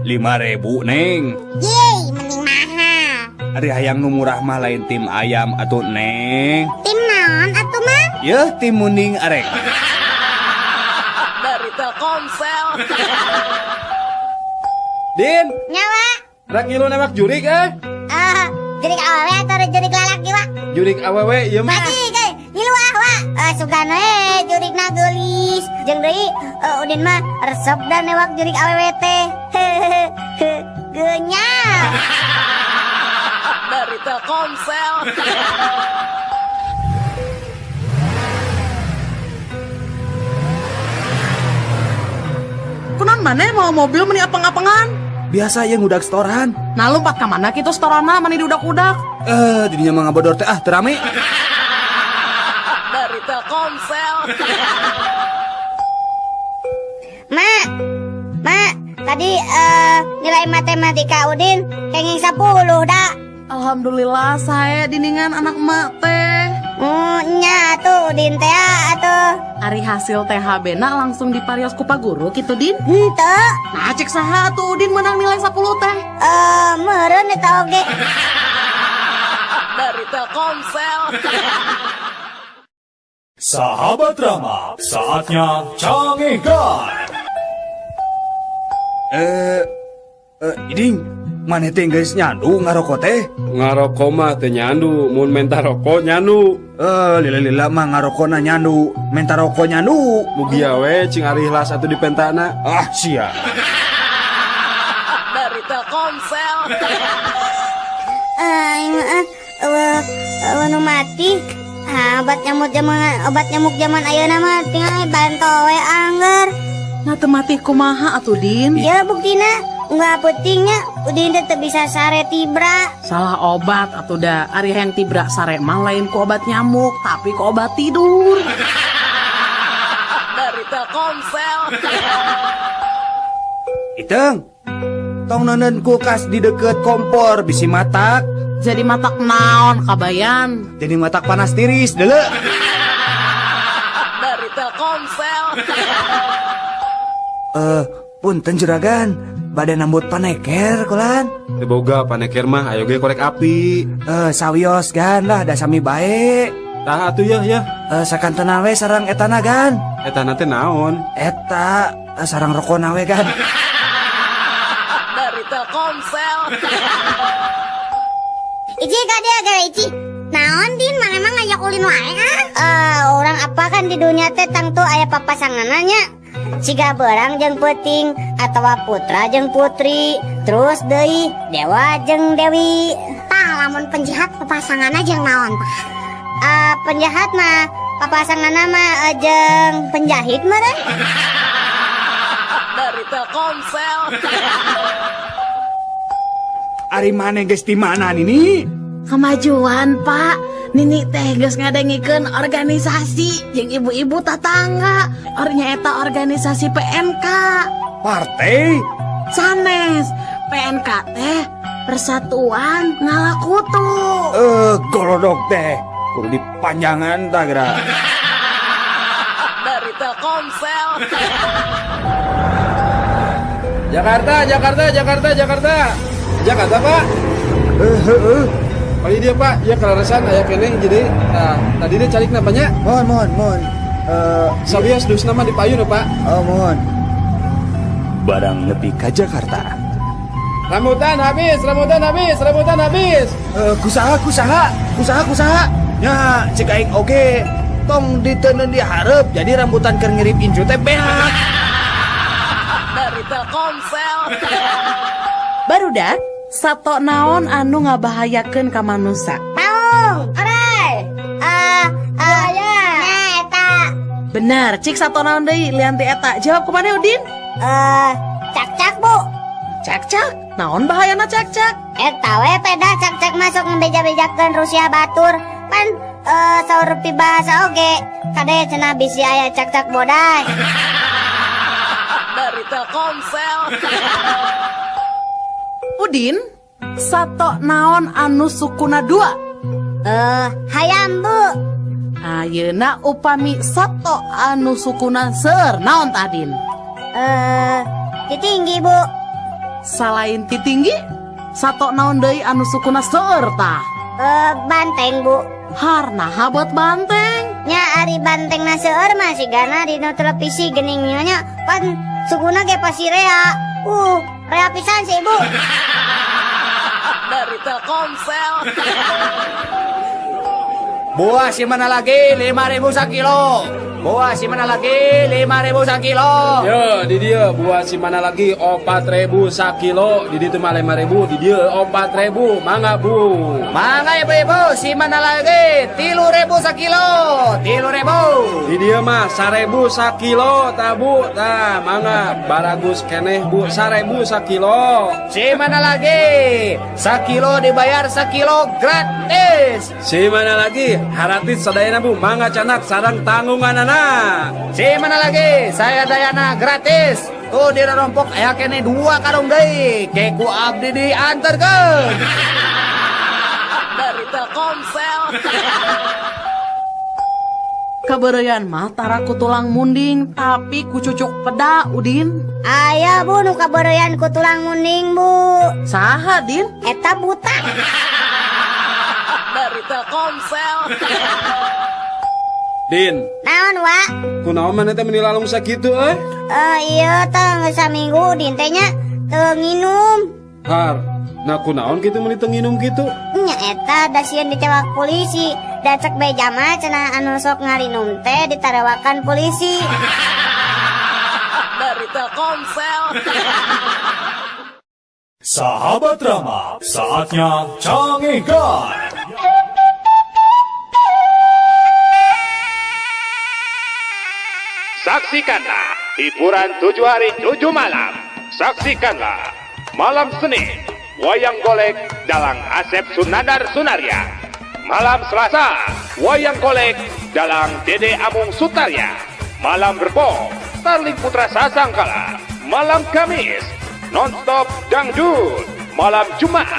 5.000 Neng. Yeay, mending mahal. Ari hayang nu murah mah lain tim ayam atuh Neng. Tim naon atuh Mang? Yeuh tim munding arek. Dari Telkomsel. Din. Nyawa. Rek ngilu newak jurik eh. Jurik awewe atau jurik lalaki wa? Jurik awewe ieu mah. Ngilu ah wa. Sugan we jurikna geulis. Jeung deui Udin mah resep da newak jurik awewe teh. Geunyal. Dari Telkomsel. Kunaon maneh mau mobil meni apeng-apengan? Biasa ya ngudak setoran. Nah lompat ka mana kitu setorana mani diudak-udak? Didinya mah ngabodor teh ah teu rame. Dari Telkomsel. Ma, tadi nilai matematika Udin kenging 10 dah. Alhamdulillah saya diningan anak emak teh. Nya atuh Udin teh atuh. Ari hasil THB na langsung diparios ku Pak Guru kitu Din. Henteu. Nah cek saha atuh Udin menang nilai 10 teh. Meureun eta oge. Dari Telkomsel. Sahabat Rama, saatnya canggihkan. Iding, maneh teh geus nyandu ngaroko teh? Ngaroko mah teu nyandu, mun menta roko nyandu. Lila-lila mah ngarokona nyandu, menta roko nyandu. Mugia we cing ari ikhlas atuh dipentana. Ah, sia. Dari Telkomsel. Eueuh nu mati. Ah, obat nyamuk zaman ayeuna mah tinggal banto we angger. Nah teu mati kumaha atuh Din? Ya buktina nggak pentingnya Udin teh bisa sare tibra. Salah obat atuh da. Ari hayang tibra sare mah lain ku obat nyamuk tapi ku obat tidur. Dari Telkomsel. Iteng, tong neuneun kulkas di deket kompor bisi matak. Jadi matak naon kabayan? Jadi matak panas tiris deuleu. Dari Telkomsel. Punten juragan, bade nambut paneker kulan. Teu boga paneker mah ayo ge korek api. Sawios gan lah da sami bae. Tah atuh yeuh yeuh. Sakantena we sareng etana gan. Etana teh naon? Eta sareng rokona we gan. Dari Telkomsel. Ici ka dia gara Ici. Naon Din, maneh mah ngajak ulin wae ah. Orang apa kan di dunia teh tangtu aya papasanganna. Siga berang jeung peuting atawa putra jeung putri, terus deui dewa jeung dewi. Tah lamun penjahat papasanganna jeung naon tah? Penjahat mah papasanganna mah jeung penjahit meureun. Dari Telkomsel. Ari maneh geus di mana nini? Kemajuan Pak, Nini teh geus ngadengikeun organisasi jeung ibu-ibu tatangga. Ornya eta organisasi PNK. Partai? Sanes, PNK teh Persatuan Ngalakutu. Golodok teh kudu dipanjangan tah geura. Dari Telkomsel. Jakarta, Jakarta, Jakarta, Jakarta. Jakarta, Pak. Pagi dia Pak, ya kelaresan aya keneh jadi. Nah, tadi dia calik napanya? Mohon. Sabios dus nama di payun Pak. Oh, mohon. Barang nepi ka Jakarta. Rambutan habis, rambutan habis, rambutan habis. Kusaha. Nya, cek aing oge. Tong diteundeun dihareup jadi rambutan keur ngirip incu teh beak. Dari Telkomsel. Barudak sato naon anu ngabahayakeun ka manusa? Maung, orai. Buaya. Nya eta. Bener, cik sato naon deui lian ti eta. Jawab kumaha Udin? Cak-cak, Bu. Cak-cak? Naon bahayana cak-cak? Eta we peda cak-cak masuk ngebeja-bejakeun Rusia batur. Pan saur pibahasa oge. Kade cenah bisi aya cak-cak bodas. Dari Telkomsel. Udin, sato naon anu sukuna dua? Hayam, Bu. Ayeuna upami sato anu sukuna seueur naon tah, Din? Ditinggi, Bu. Salain ti tinggi, sato naon deui anu sukuna seueur tah? Banteng, Bu. Harnaha buat banteng? Nya ari banteng na seueur mah sigana di nu televisi geuning nya pan sukuna ge pasti rea. Rea pisan sih, Ibu. Dari Telkomsel. Buah si mana lagi 5.000 sakilo. Buah si mana lagi 5.000 sakilo. Yo, di dia buah si mana lagi 4.000 sakilo. Di ditu mah 5.000, di dia 4.000. Mangga, Bu. Mangga ibu-ibu, si mana lagi 3.000 sakilo. 3.000. Di dia mah 1.000 sakilo ta, Bu. Tah, mangga baragus keneh, Bu. 1.000 sakilo. Si mana lagi? Sakilo dibayar sakilo gratis. Si mana lagi? Haratis sadayana, Bu. Mangga canak sarang tanggunganana. Si mana lagi? Saya dayana gratis. Tuh di rompok aya kene 2 karung deui. Ke ku abdi diantarkeun. Dari Telkomsel. Kabeureuyan mah tara ku tulang munding tapi ku cucuk peda, Udin. Aya, Bu, nu kabeureuyan ku tulang munding, Bu. Saha, Din? Eta buta. Dari Telkomsel. Din. Naon, Wa? Kunaon maneh teh meni lalung sakitu euy? Iya teh geus saminggu Din teh nya teu nginum. Har, nah kunaon kitu meni teu nginum kitu? Nya eta da sieun ditewak polisi. Da cek beja mah cenah anu sok ngarinum teh ditarewakan polisi. Dari Telkomsel. Sahabat Rama, saatnya Cangehgar. Saksikanlah hiburan 7 hari 7 malam. Saksikanlah malam Senin Wayang Golek Dalang Asep Sunandar Sunarya. Malam Selasa Wayang Golek Dalang Dede Amung Sutarya. Malam Rebo Starling Putra Sasangkala. Malam Kamis Nonstop Dangdut. Malam Jumat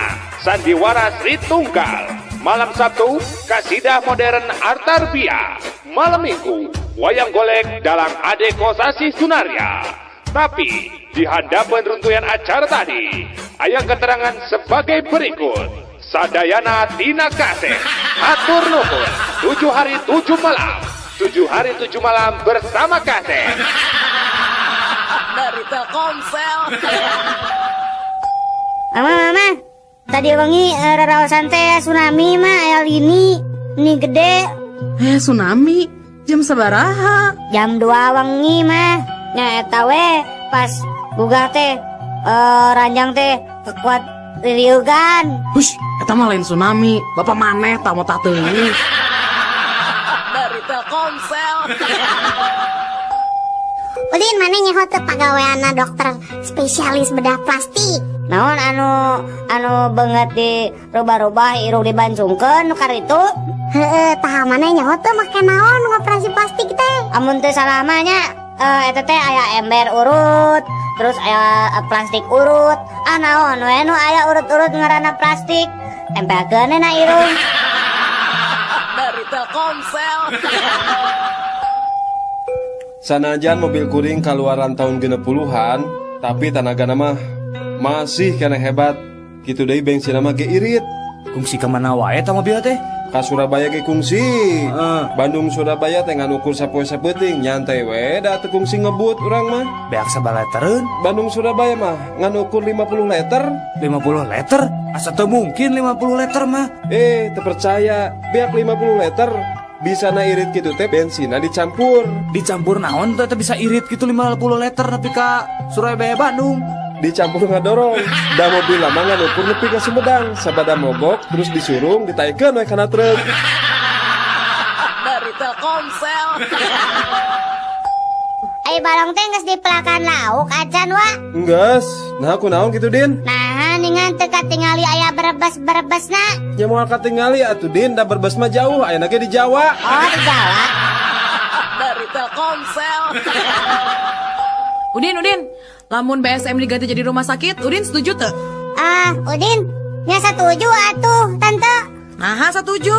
Sandiwara Sri Tunggal. Malam Sabtu Kasidah Modern Artarbia. Malam Minggu Wayang Golek Dalang Ade Kosasi Sunarya. Tapi di hadapan runtuyan acara tadi, ayang keterangan sebagai berikut. Sadayana Tina Kaseh, hatur nuhun, 7 hari 7 malam, 7 hari 7 malam bersama Kaseh. Dari Telkomsel. Mama, mama, tadi wengi raraosan teh tsunami mah aya lini, ini gede. Tsunami? Jam sabaraha? Jam 2 wengi mah. Nya eta we pas gugah teh ranjang teh kekuat ririugan. Hush, eta mah lain tsunami. Bapak maneh tah mau tah teuing. Dari Telkomsel. Udin maneh nyaho teu pagaweanna dokter spesialis bedah plastik. Naon anu beungeut di rubah-rubah irung dibancungkeun nu karitu? Heeh, tah maneh nyaho teu make naon ngoperasi plastik teh? Amun teu salah mah nya eta teh aya ember urut, terus aya plastik urut. Ah naon we nu aya urut-urut ngaranna plastik. Tempelkeun na irung. Dari Telkomsel. Sanajan mobil kuring kaluaran tahun 60-an, tapi tanagana mah masih kena hebat. Kitu deui bensin mah ge irit. Kungsi ka mana wae ta mobil teh? Ka Surabaya ge kungsi. Bandung Surabaya teh ngan ukur sapoe sapeuting, nyantai we da teu kungsi ngebut urang mah. Beak sabaraha litereun? Bandung Surabaya mah ngan ukur 50 liter. 50 liter? Asa teu mungkin 50 liter mah. Teu percaya, beak 50 liter. Bisa na irit gitu teh bensinna dicampur. Dicampur naon teh bisa irit gitu 50 liter nepi ka Surabaya Bandung. Dicampur ngadorong. Da mobil lama ngan ukur nepi ka Sumedang, sabada mogok terus disurung ditaikeun we kana truk. Dari Telkomsel. Ai barong teh geus dipelakan lauk acan wa? Enggeus. Nah kunaon kitu Din? Nah ningan teu katingali aya berebes-berebesna. Ya moal katingali atuh Din, da berbes mah jauh, ayeuna ge di Jawa. Oh, di Jawa. Dari Telkomsel. Udin, Udin, lamun BSM diganti jadi rumah sakit, Udin setuju teu? Ah, Udin, nya setuju atuh, Tante. Nah, setuju.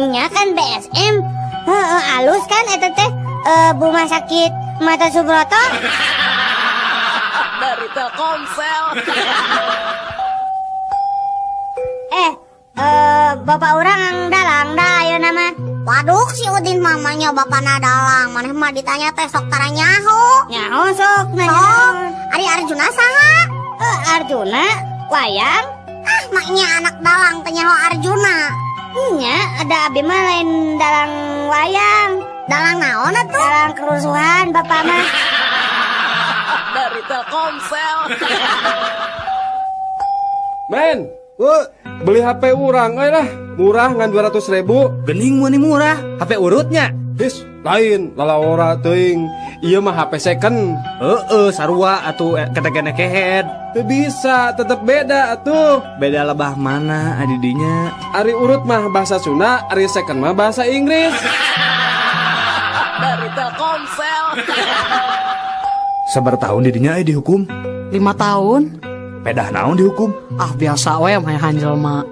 Nya kan BSM. Heeh, alus kan eta teh rumah sakit Mata Subroto. Dari Telkomsel. Bapak urang dalang dah ayeuna mah. Waduh si Udin mamanya bapana dalang. Maneh mah ditanya teh sok tara nyaho. Nyaho sok nanya. Sok. Ari Arjuna saha? Arjuna wayang. Ah maknya anak dalang teh nyaho Arjuna. Nya ada abi mah lain dalang wayang. Dalang naon atuh? Dalang kerusuhan bapak mah. Dari Telkomsel. Men, beli HP urang euy lah, murah ngan 200.000. Gening meuni murah, HP urutnya. His, lain lalawora teuing. Ieu mah HP second. Heeh, sarua atuh ketekene kehead. Teu bisa, tetep beda atuh. Beda lebah mana adidinya? Ari urut mah bahasa Sunda, ari second mah bahasa Inggris. Dari Telkomsel. Sabar tahun didinya dihukum? 5 tahun. Pedah naon dihukum? Ah biasa we mah hanjel mah.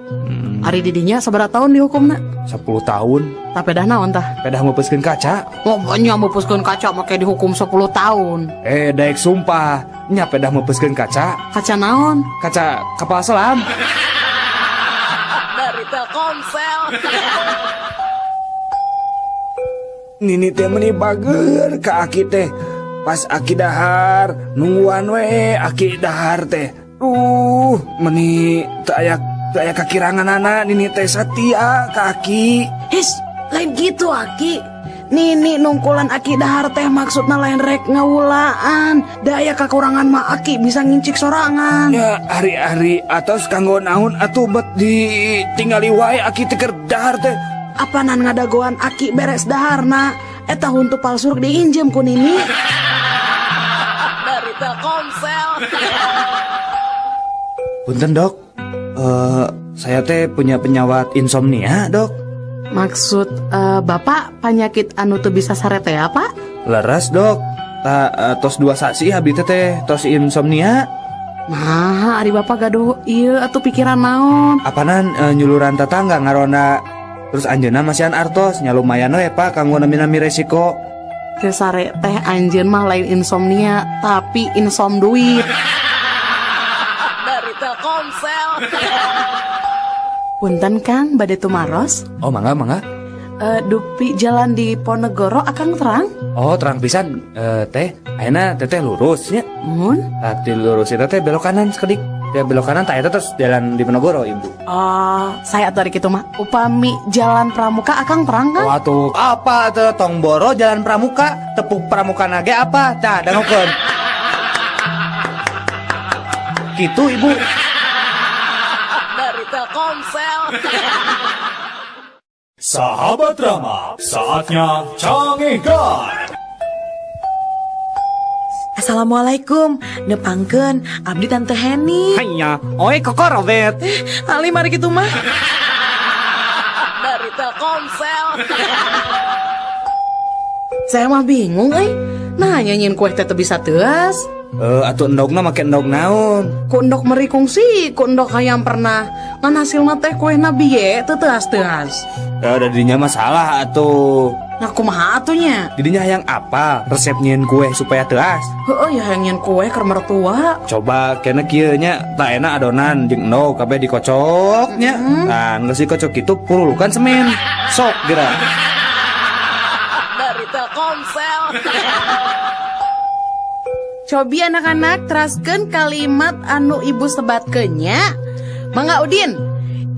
Ari didinya sabaraha tahun dihukumna? 10 tahun. Tah pedah naon tah? Pedah meupeuskeun kaca. Oh nya meupeuskeun kaca make dihukum 10 tahun. Daek sumpah, nya pedah meupeuskeun kaca. Kaca naon? Kaca kapal selam. Dari Telkomsel. Nini teh meuni bager ka aki teh. Pas aki dahar, nungguan we aki dahar teh. Meni teu aya kakiranganana nini teh satia ka aki. His, lain gitu aki. Nini nungkulan aki dahar teh maksudna lain rek ngawulaan. Da aya kakurangan mah aki bisa ngincik sorangan. Ya ari-ari atos kanggo naon atuh bet ditinggali wae aki teh keur dahar teh. Apanan ngadagoan aki beres daharna? Eta huntu palsu diinjem ku nini. Dari Telkomsel. Punten dok, saya teh punya penyawat insomnia dok. Maksud bapak penyakit anu teu bisa sare teh apa? Leres dok, tos 2 sasi abdi teh tos insomnia. Nah, ari bapak gaduh ieu atuh pikiran naon? Apanan nyuluran tetangga ngaronda. Terus anjeunna masihan artos nya lumayan we pak kanggo nami-nami resiko. Teu sare teh anjeun mah lain insomnia tapi insom duit. Dari Telkomsel. Punten Kang, bade tumaros? Oh mangga mangga. Dupi jalan di Ponegoro akang terang? Oh terang pisan teh. Ayeuna teteh lurus nya. Mun? Tadi lurus eta teh belok kanan sekedik. Ya belok kanan tak eta terus jalan di Ponegoro ibu. Oh, saya atuh ari kitu mah. Upami jalan Pramuka akang terang kan? Oh atuh apa atuh tong boro jalan Pramuka, tepuk Pramuka nage apa? Tah dangokeun. Gitu ibu. Dari Telkomsel. Sahabat Rama, saatnya Cangehgar. Assalamualaikum, nepangkeun abdi Tante Heni. Hanya, oi koko Robert. Ali mari kitu mah. Dari Telkomsel. Saya mah bingung euy. Nah, nyanyiin kue teh teu bisa teuas. Atuh endogna make endog naon? Ku endog meri kungsi, ku endog hayam pernah. Ngan hasilna teh kuehna bieu teu teuas-teuas. Ya dadinya masalah atuh. Nah kumaha atuh nya? Didinya hayang apa resep nyieun kue supaya teuas? Heueuh ya hayang nyieun kue keur mertua. Coba kena kieu nya, tah enak adonan jeung endog kabeh dikocok nya. Nah, geus dikocok kitu purulukan semen. Sok geura. Dari Telkomsel. Cobi anak-anak teraskeun kalimat anu ibu sebatkeun nya. Mangga Udin.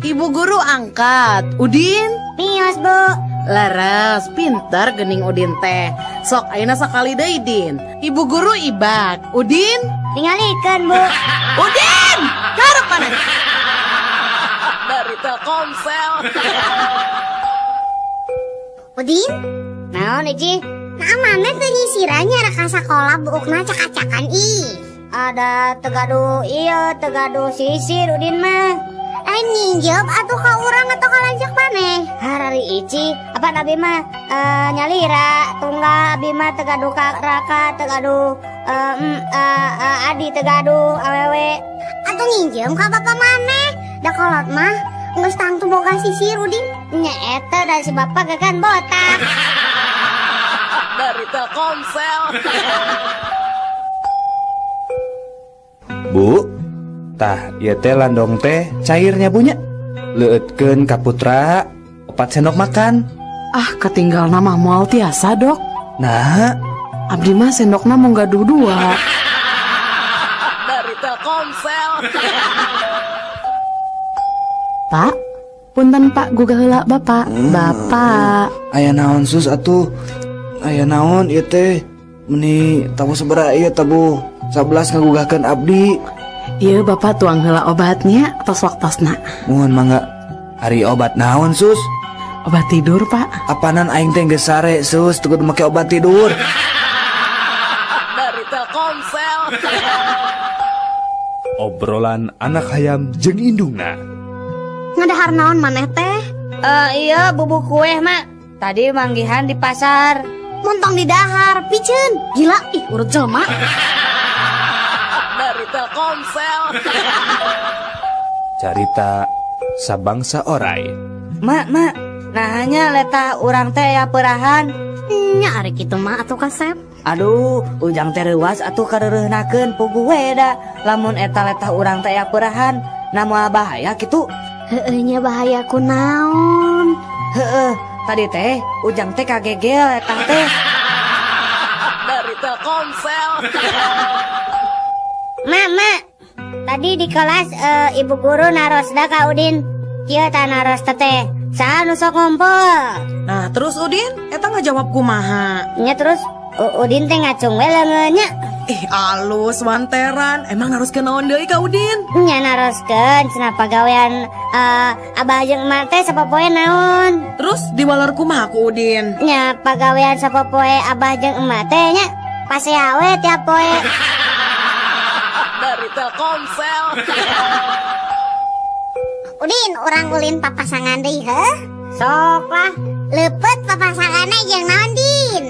Ibu guru angkat. Udin? Mios, Bu. Leres, pintar gening Udin teh. Sok ayeuna sakali deui Din. Ibu guru ibak. Udin? Tingalikeun, Bu. Udin! Karep mana? Dari Telkomsel. Udin? Naon, Ici? Nah, mana teu nyisirannya reka sakola buukna cak-cakan ih. Ada tegaduh iya, tegaduh sisir Udin mah. Lain nginjep atuh ka urang atau ka lanceuk maneh? Harari Ici, apa abi mah nyalira, tunggal abi mah tegaduh ka raka, tegaduh adi tegaduh awewe. Atuh nginjem ka bapak maneh? Da kolot mah geus tangtu boga sisir Udin. Nya eta da si bapak gagan botak. Dari Telkomsel. Bu, tah ieu teh landong teh cairnya punya. Leueutkeun ka Putra 4 sendok makan. Ah, ketinggal nama moal tiasa, Dok. Nah, abdi mah sendokna mung gaduh 2. Dari Telkomsel. Pak, punten Pak, gugah heula Bapak. Bapak. Aya naon sus atuh? Aya naon ieu teh? Meni tabuh sabaraha ieu tabuh 11 ngagugahkeun abdi. Ieu Bapak tuang heula obatnya tos waktosna. Muhun mangga. Ari obat naon sus? Obat tidur, Pak. Apanan aing teh geus sare sus, teu kudu make obat tidur. Dari Telkomsel. Obrolan anak hayam jeung indungna. Ngadahar naon maneh teh? Iya bubuk kue mak. Tadi manggihan di pasar. Montong di dahar, piceun. Gila, ih urut jelema. Dari Telkomsel. Carita sabangsa orai. Mak, mak, nahanya letah urang teh ya perahan. Nya ari kitu mah atuh kasep. Aduh, ujang teh reuas atuh kareureunahkeun puguh we da. Lamun eta letah urang teh ya perahan, na moal bahaya kitu. Heueuh nya bahaya kunaon? Heueuh, tadi teh ujang teh kagegel letah teh. Dari Telkomsel. Mak, mak, tadi di kelas ibu guru narosda ka Udin. Kieu tah naros teh. Saha nu sok ngumpul? Nah, terus Udin eta ngajawab kumaha? Nya terus Udin teh ngacung we leungeun nya. Ih, alus wanteran. Emang naroskeun naon deui ka Udin? Nya naroskeun cenah pagawean abah jeung emak teh sapopoe naon. Terus diwaler kumaha ku Udin? Nya pagawean sapopoe abah jeung emak teh nya pasea we tiap poe. Dari Telkomsel. Udin, urang ulin papasangan deui heuh? Sok lah. Leupeut papasanganna jeung naon, Din?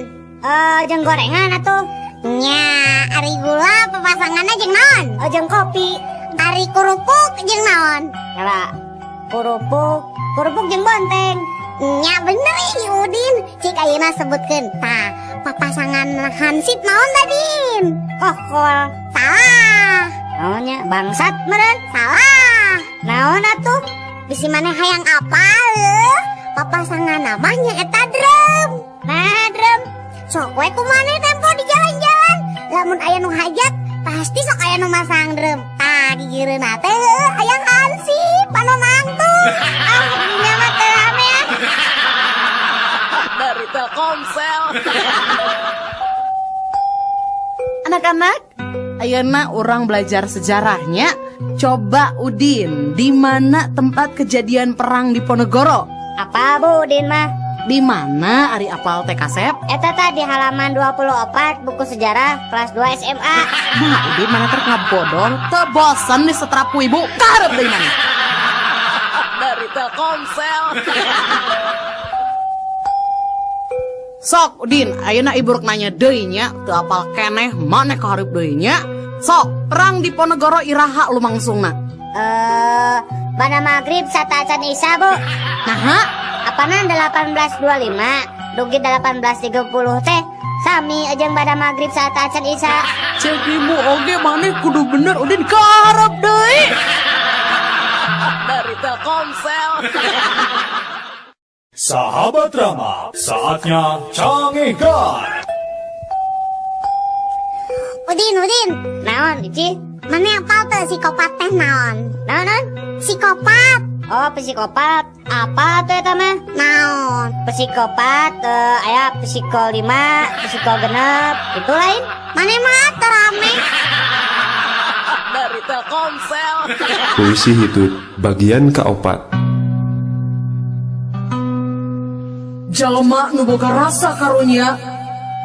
Jeung gorengan atuh. Nya, ari gula papasanganna jeung naon? Jeung kopi. Ari kerupuk jeung naon? Kala kerupuk jeung bonteng. Nya bener ih Udin, cik ayeuna sebutkeun. Tah, papasangan hansip naon tadi? Kokol. Salah. Naonnya bangsat meureun? Salah. Naon atuh? Bisi maneh hayang apa leuh? Papasangan namanya eta drum. Nah, drum. Sok we ku maneh tempo di jalan-jalan. Lamun aya nu hajat, pasti sok aya nu masang drum. Tah, gigireunna teh hayang hansip anu nangtung. Ah, dinya mah teu rame ah. Dari Telkomsel. Anak-anak, ayeuna urang belajar sejarahnya. Coba Udin, di mana tempat kejadian perang Diponegoro? Apa Bu Udin mah? Di mana ari apal teh kasep? Eta tah di halaman 24 buku sejarah kelas 2 SMA. Nah, Udin mana ter ngabodor, teu bosen di setrap ku ibu, kaharep deui mana? Dari Telkomsel. Sok Udin, ayeuna ibu rek nanya deui nya, teu apal keneh maneh kaharep deui nya. Sok, perang Diponegoro iraha lumangsungna? Bana maghrib sateuacan Isya, Bu. Naha? Apanan 1825 dugi 1830 teh sami jeung bada maghrib sateuacan Isya. Cek ibu oge maneh kudu bener Udin kaharep deui. Dari Telkomsel. Sahabat Rama, saatnya Cangehgar. Udin, Udin. Naon, Ici? Maneh apal teu psikopat teh naon? Naon, naon? Psikopat. Oh, psikopat. Apa tuh eta mah? Naon? Psikopat, aya psiko 5, psiko 6, itu lain. Maneh mah teu rame. Dari Telkomsel. Puisi hitut bagian keopat. Jalma nu boga rasa karunya,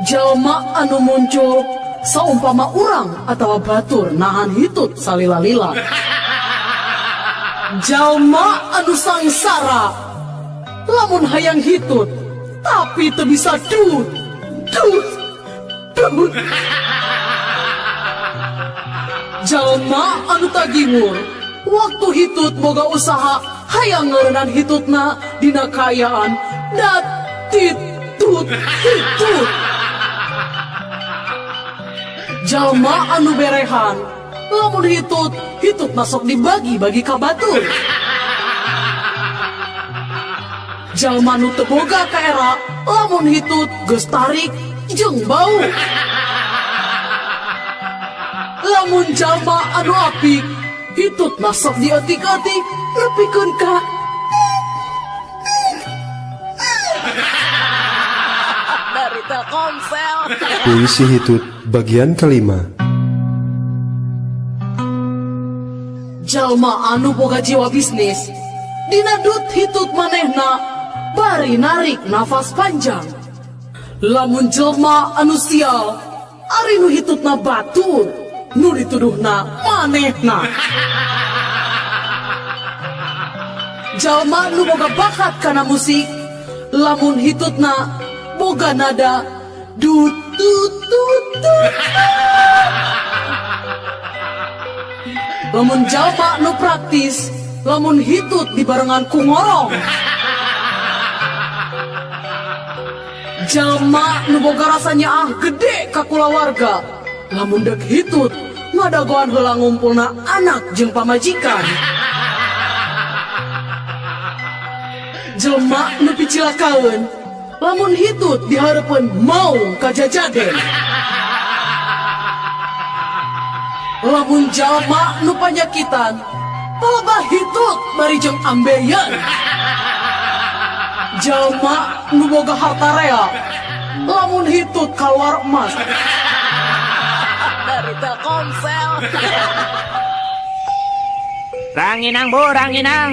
jalma anu muncul saumpama urang atau batur nahan hitut salila-lila. Jalma anu sangsara, lamun hayang hitut, tapi teu bisa dut, dut, dut. Jalma anu tagingur, waktu hitut boga usaha hayang ngeureunnan hitutna dina kaayaan dat titut hitut. Jalma anu berehan, Lamun hitut, hitut masuk dibagi-bagi ka batur. Jalma nu teu boga kaera, lamun hitut geus tarik jeung bau. Lamun jalma anu apik, hitut masuk dietik-etik nepikeun ka dari Telkomsel. Puisi Hitut bagian kelima. Jalma anu boga jiwa bisnis, dina dut hitut manehna bari narik nafas panjang. Lamun jelma anu sial, ari nu hitutna batur, nu dituduhna manehna. Jalma nu boga bakat kana musik, lamun hitutna boga nada dut dut dut dut. Lamun jalma nu praktis, lamun hitut dibarengan ku ngorong. Jalma nu boga rasanya ah gede ka kulawarga, lamun dek hitut ngadagoan heula ngumpulna anak jeung pamajikan. Jelma nu picilakaeun, lamun hitut dihareupeun maung kajajaden. Lamun jalma nu panyakitan, palebah hitut bari jeung ambeien. Jalma nu boga harta rea, lamun hitut kaluar emas. Dari Telkomsel. Ranginang bu, ranginang.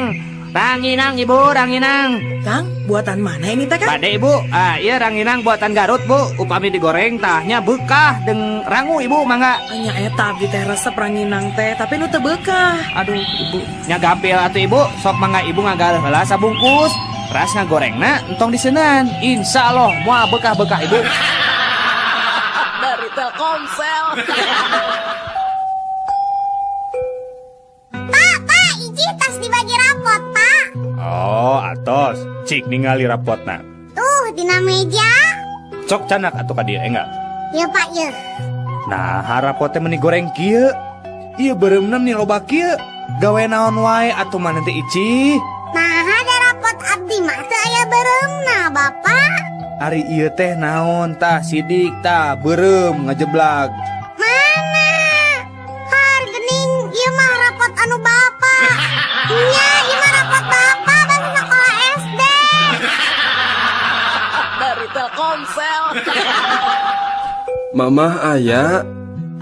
Ranginang ibu, ranginang. Kang, buatan mana ini teh, Kang? Bade ibu, iya ranginang buatan Garut bu. Upami digoreng tahnya bekah deng rangu ibu mangga. Nya eta abdi teh resep ranginang teh, tapi nu teu bekah. Aduh ibu, nya gampil atuh ibu, sok mangga ibu ngagaleuh heula sabungkus. Ras ngagorengna entong diseunan. Insya Allah moal bekah-bekah ibu. Dari Telkomsel. Pak, Pak, iji tas dibagi rapot, Pak. Oh, atos. Cik ningali rapotna. Tuh, dina meja. Cok canak atuh ka dieu enggak? Ya, Pak, ya. Nah, rapotnya meni goreng kieu. Ieu beureumna meni loba kieu. Gawe naon wae atuh maneh teh Ici? Nah, ada rapot abdi mah teu aya beureumna, Bapak. Ari ieu teh naon tah sidik tah beureum ngajeblag. Mana? Har geuning ieu mah rapot anu Bapak. Nya, ieu mah rapot Bapak basa sekolah SD. Dari Telkomsel. Mamah aya.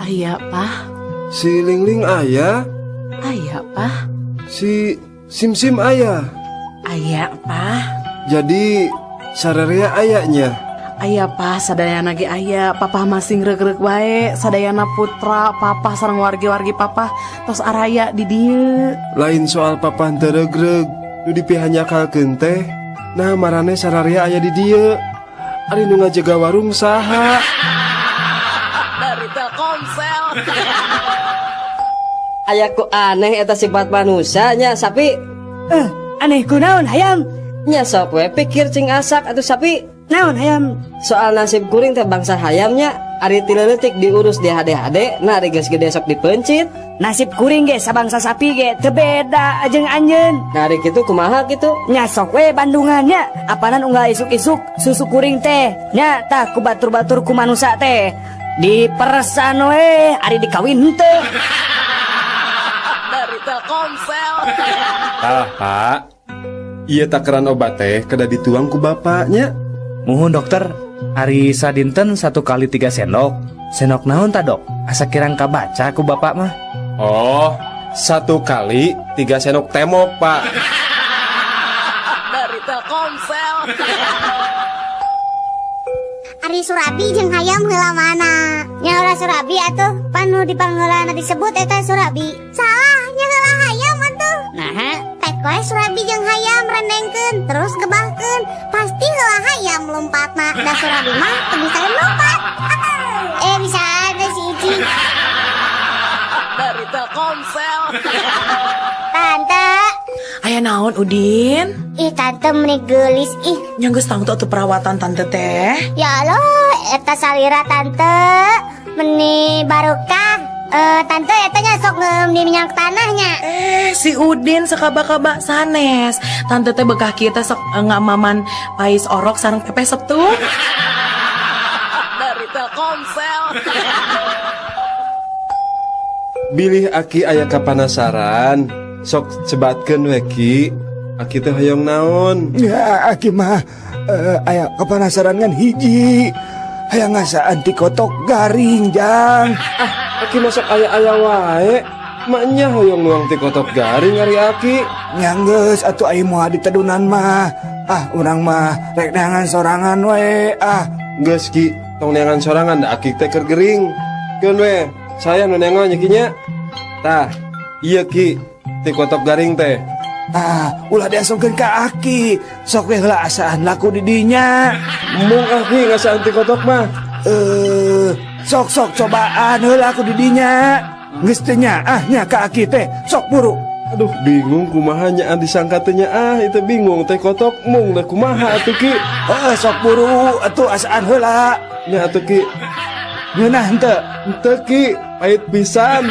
Aya, Pak. Si Lingling aya. Aya, Pak. Si Simsim aya. Aya, Pak. Jadi sararea ayanya. Aya, Pak, sadayana ge aya. Papa masih ngreureuk wae, sadayana putra, papa sareng wargi-wargi papa tos araya di dieu. Lain soal papa teu regreg, nu dipihanyakalkeun teh. Nah, marane sararea aya di dieu. Ari nu ngajaga warung saha? Dari Telkomsel. Aya ku aneh eta sifat manusianya sapi. Aneh kunaon hayam? Nya sok we pikir cing asak atuh sapi. Naon hayam? Soal nasib kuring teh bangsa hayamnya, ari ti leutik diurus di hade-hade, nah ari geus gede sok dipencit. Nasib kuring ge sabangsa sapi ge teu beda jeung anjeun. Nah ari kitu kumaha kitu? Nya sok we bandungannya, apanan unggal isuk-isuk susu kuring teh. Nya tah ku batur-batur ku manusa teh. Diperesan we ari dikawin henteu. Dari Telkomsel. Tah, Pak. Ieu takaran obat teh kada dituang ku bapaknya. Muhun dokter, ari sadinten 1 kali 3 sendok. Sendok naon ta dok? Asa kirang kabaca ku bapak mah. Oh, 1 kali 3 sendok temok, Pak. Dari Telkomsel. Ari Surabi jeung hayam heula mana? Nya ora Surabi atuh, pan nu dipangheulana disebut eta Surabi. Salah, nya heula hayam atuh. Naha? Pek we Surabi jeung hayam rendengkeun terus gebahkeun, pasti heula hayam lompatna. Da Surabi mah teu bisa lompat. Bisa ada si Ici. Dari Telkomsel. Tante. Aya naon Udin? Ih tante meni geulis ih. Nya geus tangtu atuh perawatan tante teh. Ya Allah, eta salira tante meni barokah. Tante eta nya sok ngeum di minyak tanahnya. Si Udin sakaba-kaba sanes. Tante teh bekah kieu teh sok ngamaman pais orok sareng pepes setu. Dari Telkomsel. Bilih aki aya kapanasaran, sok sebatkeun we Ki. Aki teh hoyong naon? Ya aki mah aya kapanasaran ngan hiji. Hayang ngasaan ti kotok garing jang. Ah, aki masuk aya-aya wae. Maknya hoyong nuang ti kotok garing ari aki. Nya geus atuh aya moal ditedunan mah. Ah, urang mah rek neangan sorangan we. Ah, geus Ki, tong neangan sorangan da aki teh keur gering. Keun we, saya nu neangan nya Ki nya. Tah, ieu Ki, ti kotok garing teh. Ah, ulah diasongkeun ka aki. Sok we heula asaan laku di dinya. Mung aki ngasaan ti kotok mah. Sok-sok cobaan heula aku di dinya. Geus teu nyaah nya ka aki teh. Sok buru. Aduh, bingung kumaha nya disangka teh nya ah, itu bingung teh kotok mung da kumaha atuh Ki. Heeh, sok buru atuh asaan heula. Nya atuh Ki. Ngeunah henteu? Henteu Ki, pahit pisan.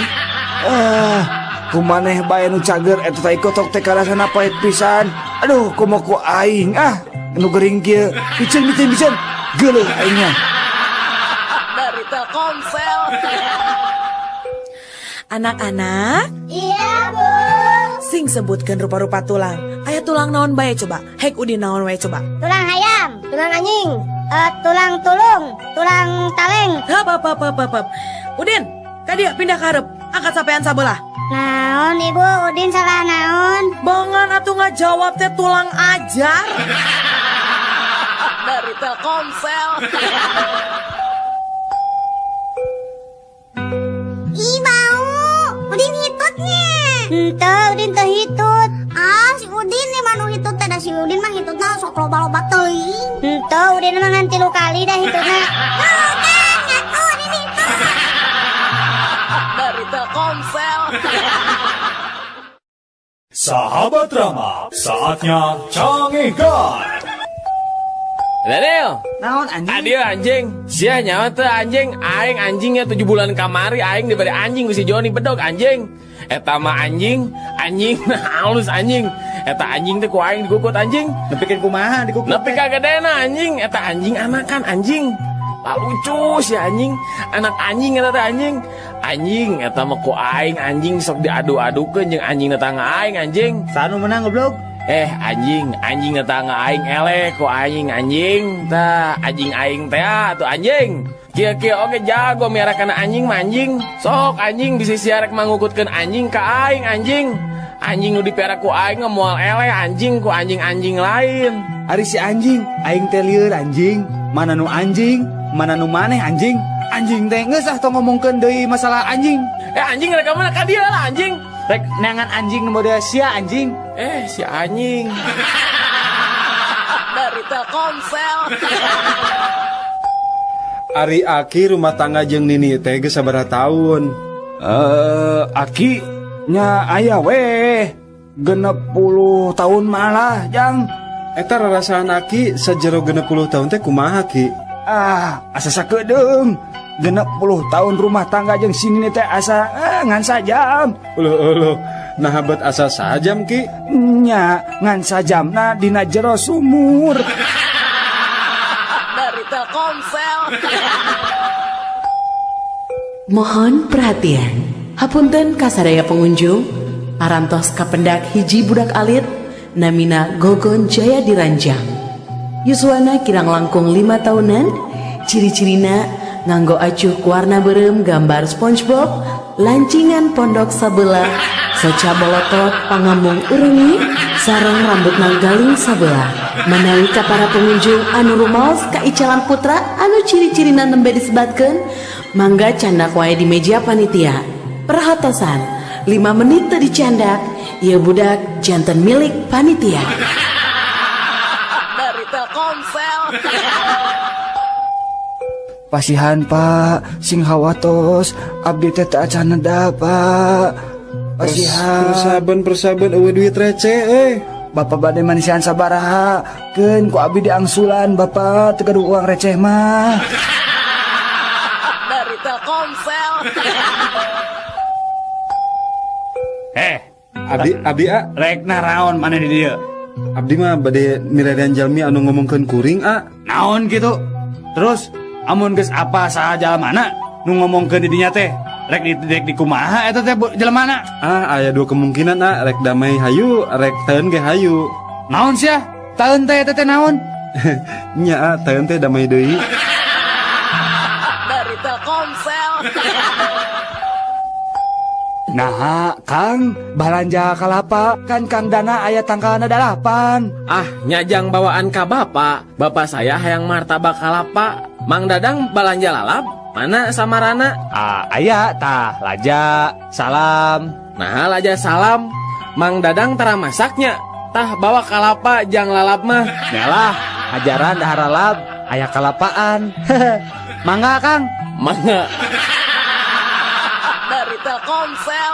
Kumaneh bae nu cager eta tai kotok teh karasana pahit pisan. Aduh, komo ku aing ah, nu gering kieu. Piceun piceun piceun. Geuleuh aingnya. Dari Telkomsel. Anak-anak. Iya, Bu. Sing sebutkan rupa-rupa tulang. Aya tulang naon bae coba? Hek Udin naon wae coba? Tulang hayam, tulang anjing, tulang tulung, tulang taleng. Hap hap hap hap hap. Udin, ka dieu pindah ka hareup. Angkat sampean sabelah. Naon ibu, Udin salah naon? Bongan atuh ngajawab teh tulang ajar. Dari Telkomsel. Ih bau, Udin hitutnya. Henteu, Udin teu hitut. Ah, si Udin nih mah nu hitut teh, da si Udin mah hitutna sok loba-loba teuing. Henteu, Udin mah ngan 3 kali dah hitutna. Tuh kan, ngaku Udin hitut. Dari Telkomsel. Sahabat Rama, saatnya canggihkan. Daniel, naon anjing? Adio anjing, sia nyawa teh anjing, aing anjingnya 7 bulan kamari aing diberi anjing ku si Joni bedog anjing. Eta mah anjing, anjing halus anjing. Eta anjing teh ku aing dikukut anjing. Nepikeun kumaha dikukut? Nepi ka gedena anjing, eta anjing anakan anjing. Lah lucu si anjing, anak anjing eta teh anjing. Anjing eta mah ku aing anjing sok diadu-adukeun jeung anjing tetangga aing anjing. Sanu menang goblok. Anjing, anjing tetangga aing eleh ku aing anjing. Tah, anjing aing teh atuh anjing. Kieu-kieu oge jago miara kana anjing mah anjing. Sok anjing bisi sia rek mangukutkeun anjing ka aing anjing. Anjing nu dipiara ku aing moal eleh anjing ku anjing-anjing lain. Ari si anjing, aing teh lieur anjing. Mana nu anjing, mana nu maneh anjing. Anjing teh geus ah tong ngomongkeun deui masalah anjing. Anjing rek ka mana ka dieu lah anjing. Rek neangan anjing nu model sia anjing. Si anjing. Dari Telkomsel. Ari aki rumah tangga jeung nini teh geus sabaraha taun? Aki nya aya weh 60 tahun malah jang. Eta rarasaan aki sajero 60 tahun teh kumaha Ki? Ah, asa sakedeung. 60 tahun rumah tangga jeung si nini teh asa ngan sajam. Uluh uluh, nah bet asa sajam Ki? Nya ngan sajamna dina jero sumur. Dari Telkomsel. Mohon perhatian. Hapunten kasadaya pengunjung, parantos kapendak hiji budak alit namina Gogon Jaya Diranjang. Yuswana kirang langkung 5 tahunan, ciri-cirina nganggo acuh warna berem gambar SpongeBob, lancingan pondok sabelah, soca bolotot pangambung urengi, sareng rambut nanggaling sabelah. Manawi ka para pengunjung anu rumaos ka Icalan Putra anu ciri-cirina nembe disebatkeun, mangga candak wae di meja panitia. Perhatosan, 5 menit teu dicandak, ieu budak janten milik panitia. Dari Telkomsel. Pasihan Pak, sing hawatos, abdi teh teu acan neda Pak. Pasihan. Persaben eueuh duit receh euy. Bapak bade manisian sabaraha, keun ku abdi diangsulan Bapak teu gaduh uang receh mah. Dari Telkomsel. Telkomsel. Eh, abdi abdi a rek naraon maneh di dieu? Abdi mah bade milarian jalmi anu ngomongkeun kuring a. Naon gitu? Terus amun geus apa saha jalmana nu ngomongkeun di dinya teh? Rek di rek di kumaha eta teh jelmana? Ah, aya dua kemungkinan a, rek damai hayu, rek taeun ge hayu. Naon sia? Taeun teh eta teh naon? Nya a, taeun teh damai deui. Dari Telkomsel. Nah, Kang, balanja kalapa kan Kang Dana aya tangkalna 8. Ah, nyajang bawaan ka bapak. Bapak saya hayang martabak kalapa. Mang Dadang balanja lalap. Mana samarana? Ah, aya tah laja, salam. Nah, laja salam. Mang Dadang tara masaknya. Tah bawa kalapa jang lalap mah. Nyalah, ajaran dahar lalap, aya kalapaan. Mangga, Kang. Mangga. Dari Telkomsel.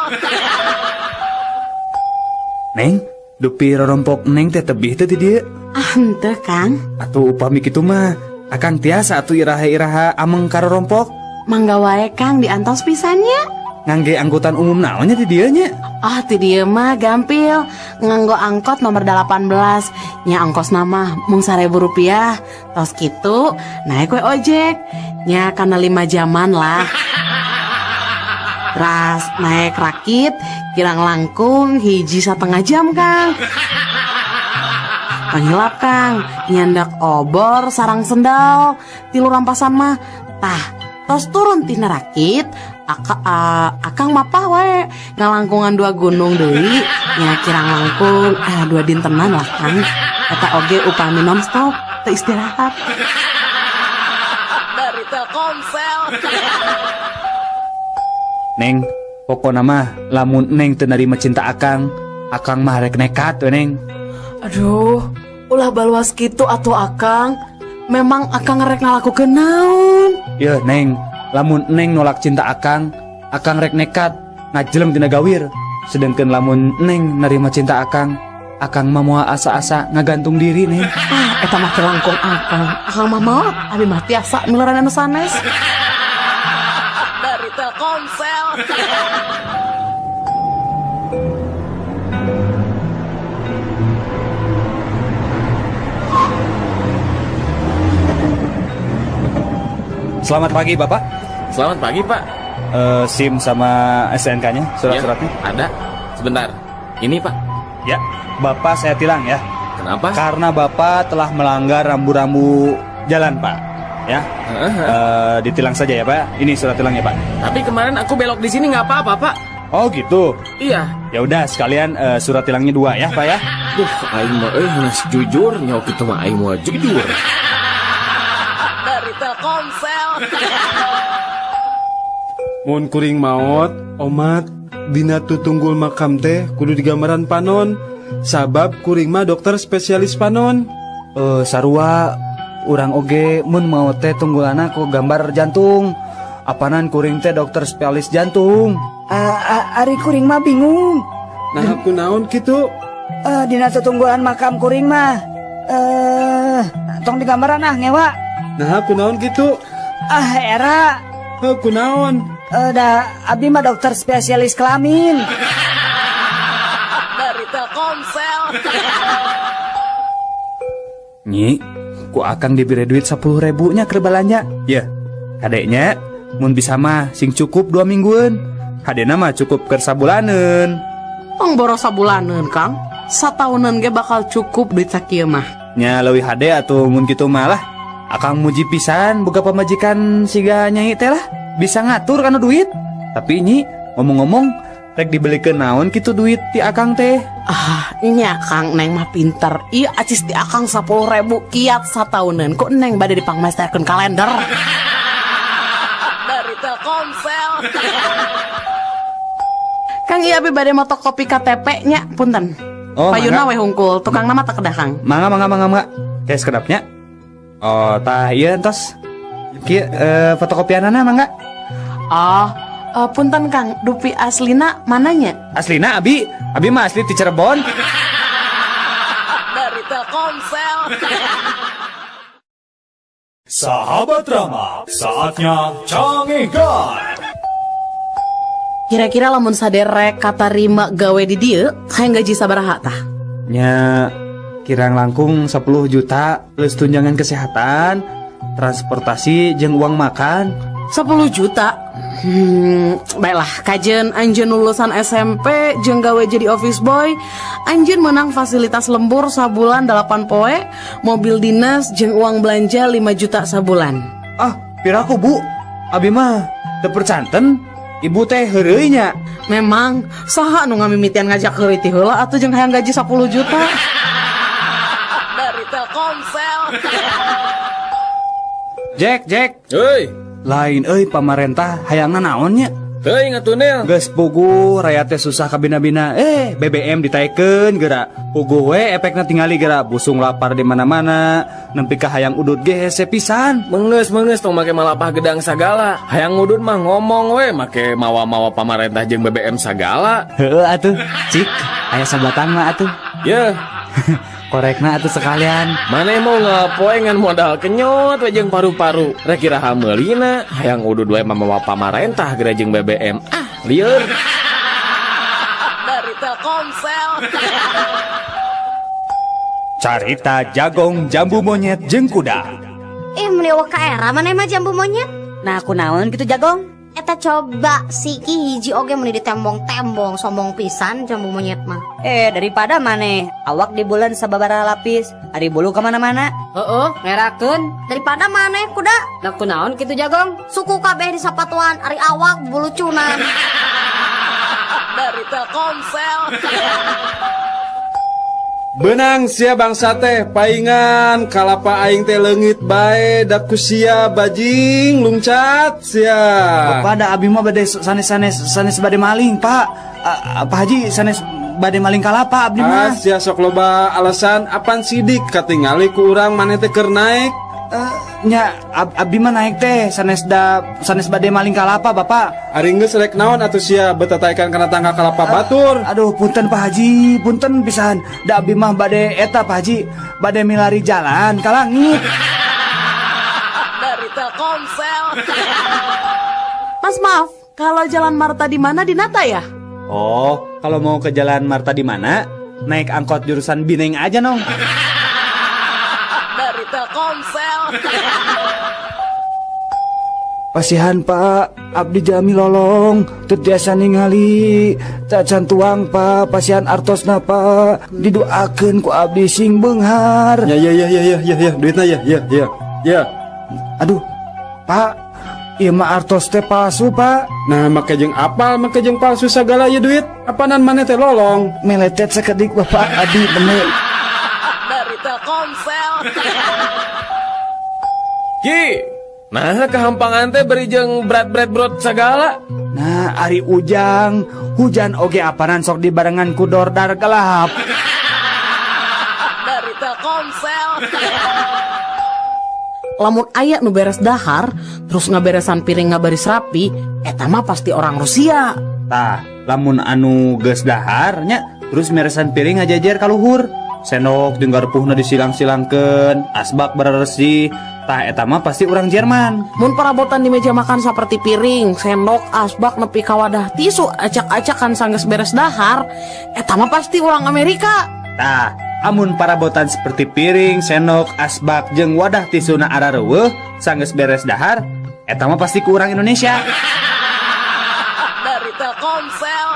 Neng, dupi rorompok neng teh tebih teh di dieu. Ah, henteu, Kang. Atuh upami kitu mah, akang tiasa atuh iraha-iraha ameng ka rorompok. Mangga wae, Kang, diantos pisannya. Ngangge angkutan umum naonnya di dieu nya? Ah, ti dieu mah gampil. Nganggo angkot nomor 18. Nya ongkosna mah mung 1.000 rupiah. Tos kitu, naik we ojek. Nya kana 5 jaman lah. Ras naik rakit kirang langkung 1,5 jam, Kang. Panghilap, Kang, nyandak obor sarang sendal 3 rampasan mah. Tah, tos turun tina rakit, akang mapah wae ngalangkungan 2 gunung deui, nya kirang langkung 2 dintenan lah, Kang. Eta oge upami nonstop teu istirahat. Dari Telkomsel. Neng, pokona mah lamun neng teu narima cinta akang, akang mah rek nekat we, Neng. Aduh, ulah baluas kitu atuh akang. Memang akang rek ngalakukeun naon? Yeuh, Neng, lamun neng nolak cinta akang, akang rek nekat ngajeleng tina gawir. Sedangkan lamun neng narima cinta akang, akang mah moal asa-asa ngagantung diri, Neng. Ah, eta mah teu langkung akang. Akang mah maot, abi mah tiasa miluran anu sanes. Dari Telkomsel. Selamat pagi, Bapak. Selamat pagi, Pak. SIM sama STNK-nya, surat-suratnya? Ya, ada. Sebentar. Ini, Pak. Ya, Bapak saya tilang ya. Kenapa? Karena Bapak telah melanggar rambu-rambu jalan, Pak. Ya. Ditilang saja ya, Pak. Ini surat tilangnya, Pak. Tapi kemarin aku belok di sini nggak apa-apa, Pak. Oh, gitu. Iya. Ya udah, sekalian surat tilangnya 2 ya, Pak ya. Duh, aing mah euy jujur, nyawa kitu mah aing mah jujur. Dari Telkomsel. Mun kuring maot, omat dina tutunggul makam teh kudu digambaran panon. Sabab kuring mah dokter spesialis panon. Sarua urang oge mun maot teh tunggulana ku gambar jantung. Apanan kuring teh dokter spesialis jantung. Ari kuring mah bingung. Nah, aku naon kitu? Dina tutunggulan makam kuring mah tong digambaran ah ngewa. Nah, aku naon kitu? Ah, era. Aku naon? Da abdi mah dokter spesialis kelamin. Dari Telkomsel. Nyi, ku akang diberi duit 10.000 nya keur balanja. Yeuh, kadeknya mun bisa mah sing cukup 2 mingguan. Hadena mah cukup keur sabulaneun. Tong boros sabulaneun, Kang. Sataunan ge bakal cukup duit sakieu mah. Nya leuwih hade atuh mun kitu mah lah. Akang muji pisan boga pamajikan siga nyai teh lah. Bisa ngatur kana duit. Tapi nyi, ngomong-ngomong rek dibelikeun naon kitu duit ti akang teh? Ah, nya Kang, neng mah pinter. Ieu acis ti akang 10.000 kiat satauneun. Kok neng bade dipangmesterkeun kalender. Dari Telkomsel. Kang, ieu abi bade motokopi KTP nya, punten. Oh, payuna we hungkul, tukang nama tak kedah, Kang. Mangga mangga mangga mangga. Teh sekedapnya. Oh, tah ieu entos. Kieu fotokopianana mangga. Oh, punten Kang, dupi aslina mananya? Aslina abi, abi mah asli ti Cirebon. Dari Telkomsel. Sahabat Rama, saatnya Canggihkan. Kira-kira lamun saderek katarima gawe di dieu, hayang gaji sabaraha tah? Nya kirang langkung 10 juta plus tunjangan kesehatan, transportasi jeung uang makan. 10 juta. Baiklah, kajen anjeun lulusan SMP jeung gawe jadi office boy, anjeun menang fasilitas lembur sabulan 8 poe, mobil dinas jeung uang belanja 5 juta sabulan. Ah, piraku Bu, abi mah teu percanten. Ibu teh heureuy nya. Memang saha nu ngamimitian ngajak heureuy ti heula atuh jeung hayang gaji 10 juta. Dari Telkomsel. Jack, Jack. Heuy. Lain euy pamarentah hayangna naon nya? Teuing atuh Nil. Geus puguh rayat teh susah kabina-bina. BBM ditaekeun geura. Puguh we efekna tingali geura busung lapar di mana-mana. Nempi ka hayang udud ge hese pisan. Mengeus tong make malapah gedang sagala. Hayang udud mah ngomong we make mawa-mawa pamarentah jeung BBM sagala. Heueuh atuh, cik. Aya sabatang mah atuh. Yeuh. Korekna atuh sekalian. Maneh mau ngapoe ngan modal kenyot we jeung paru-paru. Rek iraha meulina, hayang udud we mamawa pamarentah geura jeung BBM. Ah, lieur. Dari Telkomsel. Carita jagong jambu monyet jeung kuda. Ih, meni eueuh ka era maneh mah jambu monyet. Nah, kunaon kitu jagong? Eta coba siki hiji oge meni ditembong-tembong sombong pisan jambu monyet mah. Daripada maneh awak di bulan sababaraha lapis, ari bulu kemana-mana. Heeh, ngerakeun. Daripada maneh kuda. Nah, kunaon kitu jagong? Suku kabeh di sapatuan, ari awak bulucunan. Dari Telkomsel. Benang sia bangsa teh paingan kalapa aing teh leungit bae da ku sia bajing lungcat sia. Bapak da abi mah bade sanes bade maling, Pak. Pak Haji sanes bade maling kalapa abdi mah. Ah, sia sok loba alasan apan sidik katingali ku urang maneh teh keur naek. Nya abdi mah naik teh sanes bade maling kalapa Bapak. Ari geus rek naon atuh sia betataekan kana tangga kalapa batur. Aduh punten Pak Haji, punten pisan. Da abdi mah bade eta Pak Haji, bade milari jalan ka langit. Dari Telkomsel. Mas maaf, kalau jalan Marta di mana di Nata ya? Oh, kalau mau ke jalan Marta di mana? Naik angkot jurusan Bineng aja nong. Dari Telkomsel. Pasihan Pak, abdi jami lolong, teu tiasa ningali, cacan tuang Pak, pasihan artosna Pak, didoakeun ku abdi sing beunghar. Ya ya ya ya ya ya ya, duitna ya ya ya ya. Aduh, Pak, ieu mah artos teh palsu Pak. Nah, make jeung apal, make jeung palsu sagala ieu duit, apanan maneh teh lolong. Meletet sakedik Bapak, abdi bener. Dari Telkomsel. Ki, nah kehampangan teh beri jeung berat-berat brot sagala. Nah, ari ujang, hujan oge apanan sok dibarengan ku dordar gelap. Dari Telkomsel. Lamun aya nu beres dahar, terus ngaberesan piring ngabaris rapi, eta mah pasti orang Rusia. Tah, lamun anu geus dahar nya, terus meresan piring ngajajer ka luhur. Sendok jeung garpuhna disilang-silangkeun, asbak beresih. Tah eta mah pasti urang Jerman. Mun perabotan di meja makan seperti piring, sendok, asbak nepi ka wadah tisu acak-acakan sanggeus beres dahar, eta mah pasti urang Amerika. Tah, amun parabotan seperti piring, sendok, asbak jeung wadah tisuna arareuweuh sanggeus beres dahar, eta mah pasti ku urang Indonesia. Dari Telkomsel.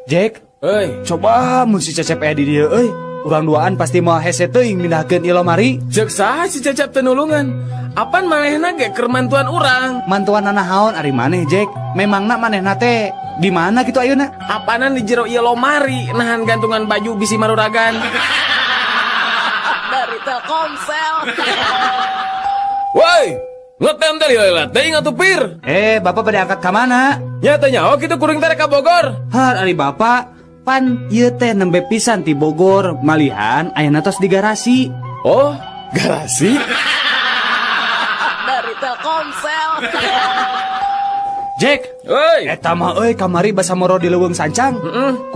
Jack, euy, coba mun si Cecep aya di dieu euy. Urang duaan pasti moal hese teuing mindahkeun ieu lomari. Ceuk saha si Cecep teu nulungan? Apan manehna ge keur mantuan urang? Mantuan naon ari maneh, Jack? Memangna manehna teh di mana kitu ayeuna? Apanan di jero ieu lomari nahan gantungan baju bisi maruragan. Dari Telkomsel. Woi, ngetem teh lila teuing atuh pir. Bapak bade angkat ka mana? Nya teh nyaho kitu kuring teh ka Bogor. Har ari bapak pan ieu teh nembe pisan ti Bogor, malihan ayeuna tos di garasi. Oh, garasi? Dari Telkomsel. Jack, euy, eta mah euy kamari basa moro di leuweung sancang.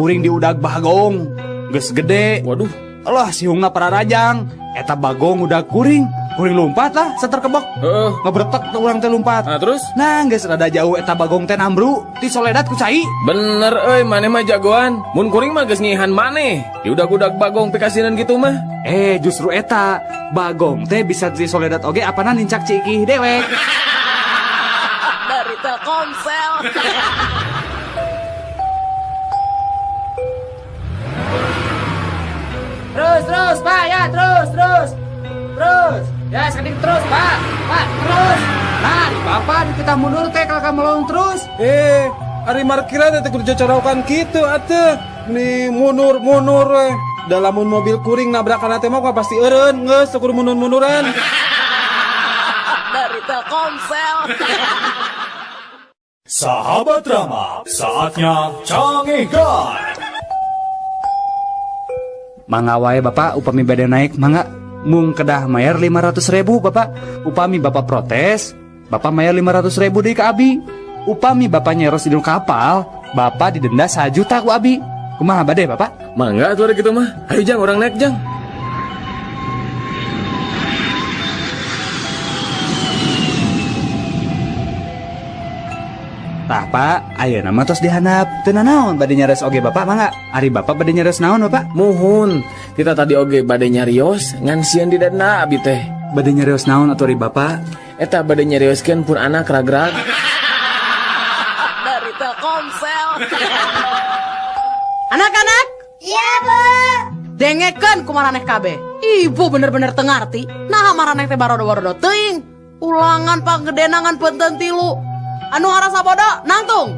Kuring diudag bagong. Geus gede. Waduh, Allah sihungna pararajang. Eta bagong udag kuring. Kuring lompat lah saterkebok. Heeh. Ngebretek tuh urang teh lompat. Nah, terus? Nah, geus rada jauh eta bagong teh nambru ti soledat ku cai. Bener euy, maneh mah jagoan. Mun kuring mah geus ngihan maneh. Diudag-udag bagong pikasinan gitu mah. Justru eta bagong teh bisa di soledat oge apana nincak cikih dewek. Dari Telkomsel. Terus, Pak, ya, terus. Terus. Ya, sekedik terus, Pak. Pak, terus. Nah, di Bapak di kita mundur teh kalau kamu melong terus. Ari markiran teh kudu cocorokan kitu atuh. Nih mundur-mundur we. Da lamun mobil kuring nabrakan teh mah pasti eureun, geus teu kudu mundur-munduran. Dari Telkomsel. Sahabat Rama, saatnya Cangegan. Mangga wae Bapak upami bade naik mangga mung kedah mayar 500.000 Bapak. Upami Bapak protes, Bapak mayar 500.000 deui ka abi. Upami Bapak nyeros di kapal, Bapak didenda 1 juta ku abi. Kumaha bade Bapak? Mangga atuh kitu mah. Ayo Jang, urang naik Jang. Tah Pak, ayeuna mah tos dihandap. Teu nanaon bade nyares oge Bapak mangga. Ari Bapak bade nyares naon Bapak? Muhun, kita tadi oge bade nyarios ngan sieun didenda abi teh. Bade nyarios naon atuh ari Bapak? Eta bade nyarioskeun pun anak ragrag. Dari Telkomsel. Anak-anak? Iya, Bu. Dengekeun ku maraneh kabeh. Ibu bener-bener teu ngarti. Naha maraneh teh barodo-barodo teuing. Ulangan panggedenangan penten tilu. Anu ngarasa bodoh nangtung.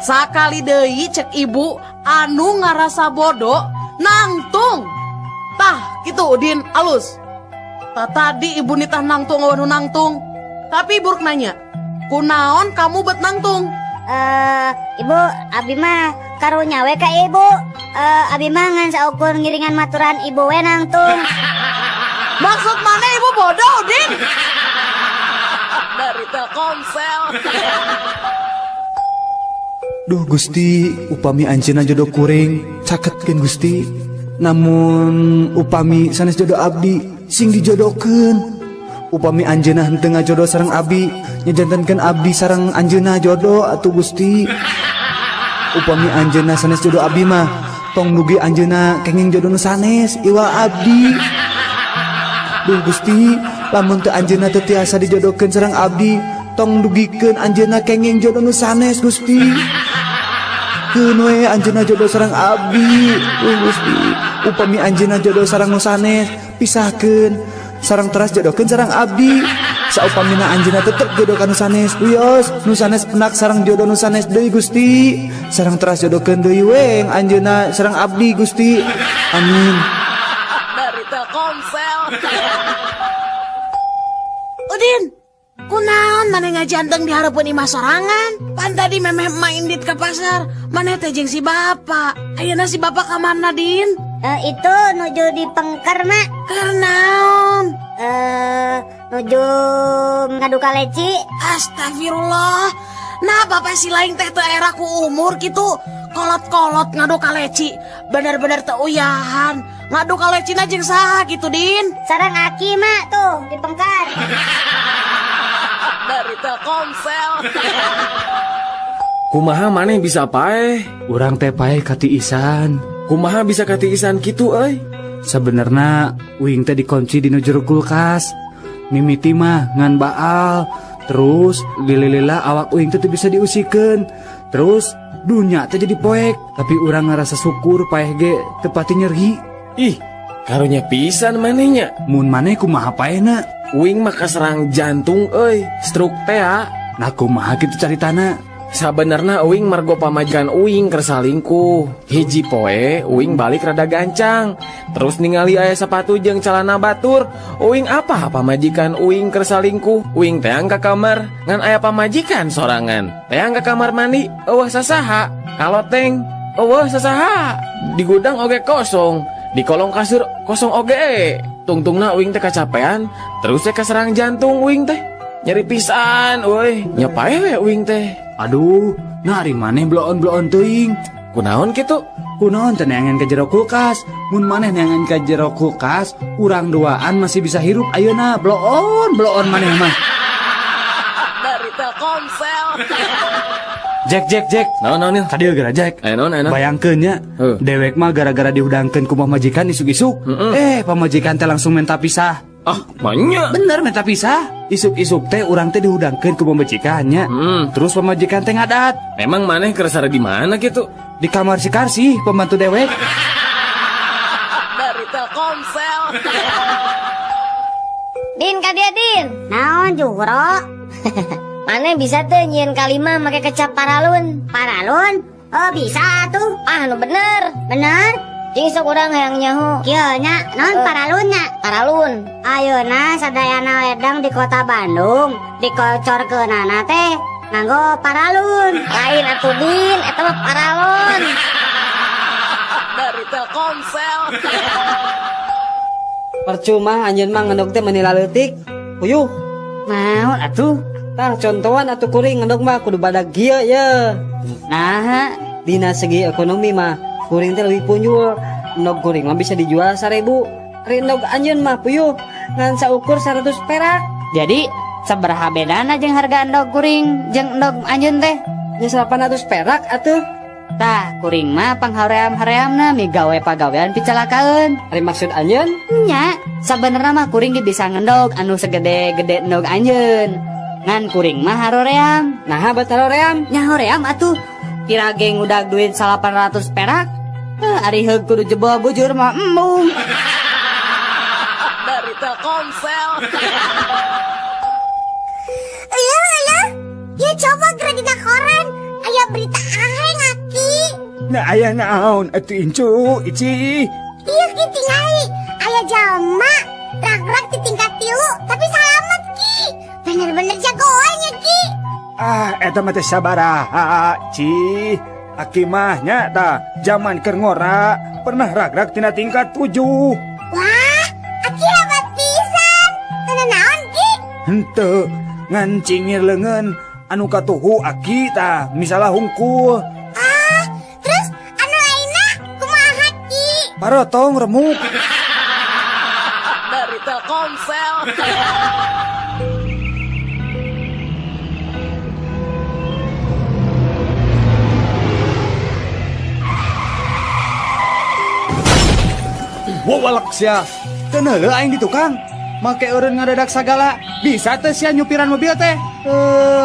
Sakali deui cek ibu anu ngarasa bodoh nangtung. Tah kitu Udin alus. Tah tadi ibu nitah nangtung anu nangtung. Tapi ibu nanya, kunaon kamu bet nangtung? Ibu, abi mah karunya we ka ibu. Abi mah ngan saukur ngiringan maturan ibu we nangtung. Maksud mana ibu bodoh Udin? Dari Telkomsel. Duh Gusti, upami anjeunna jodoh kuring caketkeun Gusti. Namun upami sanes jodoh abdi sing dijodohkeun. Upami anjeunna henteu ngajodoh sareng abdi, nyajantenkeun abdi sareng anjeunna jodoh atuh Gusti. Upami anjeunna sanes jodoh abdi mah tong dugi anjeunna kenging jodoh nu sanes iwal abdi. Duh Gusti, lamun teu anjeunna teu tiasa dijodohkeun sareng abdi, tong dugikeun anjeunna kenging jodoh nu sanes Gusti. Keun we anjeunna jodoh sareng abdi. Duh Gusti, upami anjeunna jodoh sareng nu sanes, pisahkeun sareng teras jodohkeun sareng abdi. Saupamina anjeunna tetep jodoh ka nu sanes, wios nu sanes penak sareng jodoh nu sanes deui Gusti. Sareng teras jodohkeun deui we anjeunna sareng abdi Gusti. Amin. Dari Telkomsel. Udin, kunaon maneh ngajanteng di hareupeun imah sorangan? Pan tadi memeh emak indit ke pasar, maneh teh jeung si bapak. Ayeuna si bapak ka mana, Din? Itu nuju di pengker, Mak. Keur naon? Nuju ngadu kaleci. Astagfirullah. Nah, bapak si lain teh teu era ku umur kitu. Kolot-kolot ngadu kaleci. Bener-bener teu uyahan. Ngadu kalecina jeung saha kitu, Din? Sareng aki, Mak, tuh di pengkar. Dari Telkomsel. Kumaha maneh bisa paeh? Urang teh paeh katiisan. Kumaha bisa katiisan kitu euy? Sebenarnya uing teh dikunci di nu jero kulkas. Mimiti mah ngan baal. Terus lila-lila awak uing teh teu bisa diusikeun. Terus dunya teh jadi poek. Tapi urang ngarasa syukur paeh ge teu pati nyeri. Ih, karunya pisan manehnya. Mun maneh kumaha paehna? Uing mah kaserang jantung euy, stroke teh. Nah kumaha kitu caritana? Sabenerna uing margo pamajikan uing keur salingkuh. Hiji poe uing balik rada gancang. Terus ningali aya sepatu jeung calana batur. Uing apa pamajikan uing keur salingkuh? Uing teang ka kamar ngan aya pamajikan sorangan. Teang ka kamar mandi eueuh sasaha. Kaloteng eueuh sasaha. Di gudang oge kosong, di kolong kasur kosong oge. Tungtungna uing teh kacapean, terus teh kaserang jantung uing teh. Nyeri pisan euy, nya paeh we uing teh. Aduh, nah ari maneh bloon-bloon teuing. Kunaon kitu? Kunaon teh neangan ke jero kulkas. Mun maneh neangan ke jero kulkas, urang duaan masih bisa hirup ayeuna. Bloon, bloon maneh mah. Dari Telkomsel. Jack, Jack, Jack. Naon, naon, Nil? Tadi gara Jack. Aya naon, aya naon? Bayangkeun nya, dewek mah gara-gara dihudangkeun ku pamajikan isuk-isuk. Pamajikan teh langsung minta pisah. Ah, banyak. Bener minta pisah. Isuk-isuk teh urang teh dihudangkeun ku pamajikan nya. Terus pamajikan teh ngadat. Memang maneh keur sare di mana kitu? Di kamar si Karsi, pembantu dewek. Dari Telkomsel. Din ka dia Din. Naon Juhro? Maneh bisa teh nyieun kalimah make kecap paralun. Paralun? Oh bisa tuh. Ah nu bener. Bener? Cing sok urang hayang nyaho. Kieu nya, naon paralun nya? Paralun. Ayeuna sadayana wedang di kota Bandung dikocorkeunana teh nganggo paralun. Lain atuh Din, eta mah paralon. Dari Telkomsel. Percuma anjeun mah ngendog teh meuni laleutik. Puyuh. Naon atuh? Tah contohan atuh kuring ngendog mah kudu badag kieu ye. Naha, dina segi ekonomi mah kuring teh leuwih punjul. Endog kuring mah bisa dijual 1000. Ari endog anjeun mah puyuh ngan saukur 100 perak. Jadi sabaraha bedana jeung harga endog kuring jeung endog anjeun teh? Nya 800 perak atuh. Tah kuring mah panghaream-hareamna migawe pagawean picalakaeun. Ari maksud anjeun? Nya, sabenerna mah kuring ge bisa ngendog anu segede-gede endog anjeun. Ngan kuring mah haroream. Naha bet haroream? Nya hoream atuh. Kira ge ngudag duit 800 perak. Ari heug kudu jebol bujur mah embung. Dari Telkomsel. Iya, iya. Ya coba geura dina koran. Aya berita aheng aki. Nah aya naon atuh incu ici. Iya ki tingali. Aya jalma rag-rag di tingkat 3 tapi salamet ki. Bener-bener jagoannya ki. Ah eta mah teh sabaraha ci. Aki mah nya tah zaman keur ngora pernah rag-rag tina tingkat 7. Wah, aki hebat pisan. Teu naon ki? Henteu, ngan cingir leungeun anu katuhu aki tah misalah hungkul. Ah, terus anu lainna kumaha ki? Parotong remuk. Dari Telkomsel. Wawalak sia, teu neuleuh aing di tukang. Make eureun ngadadak sagala. Bisa teh sia nyupiran mobil teh.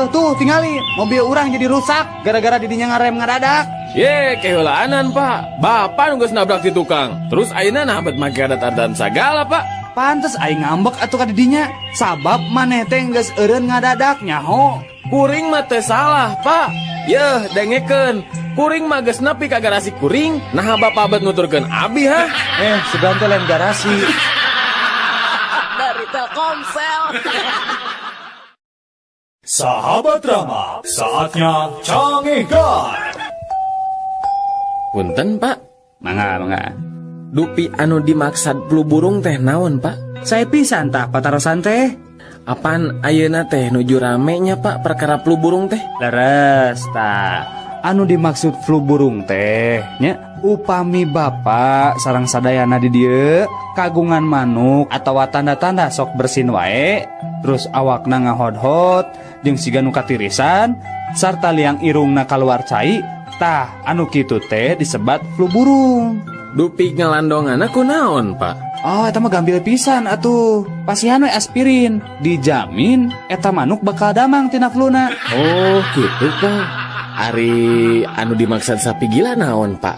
Tuh tingali, mobil urang jadi rusak gara-gara didinya ngarem ngadadak. Ye, keheulaanan, Pak. Bapak nu geus nabrak di tukang. Terus ayeuna nah bet make adat-adatan sagala, Pak. Pantes aing ngambek atuh ka didinya. Sabab maneh teh geus eureun ngadadak nyaho. Kuring mah teh salah, Pak. Yeuh, dengekeun. Kuring mah geus nepi ka garasi kuring, naha bapak bet nuturkeun abi ha? Sugan teh lain garasi. Dari Telkomsel. Sahabat Rama, saatnya Cangehgar. Punten, Pak. Mangga, mangga. Dupi anu dimaksad flu burung teh naon, Pak? Saya pisan tah patarosan teh. Apan ayeuna teh nuju rame nya, Pak, perkara flu burung teh? Leres tah. Anu dimaksud flu burung teh nya upami bapak sareng sadayana di dieu kagungan manuk atawa tanda-tanda sok bersin wae terus awakna ngahodhot jeung siga nu katirisan sarta liang irungna kaluar cai tah anu kitu teh disebat flu burung. Dupi ngalandonganna kunaon, Pak? Oh, eta mah gambil pisan atuh. Pasihan we aspirin, dijamin eta manuk bakal damang tina fluna. Oh, gitu, Pak. Ari anu dimaksud sapi gila naon, Pak?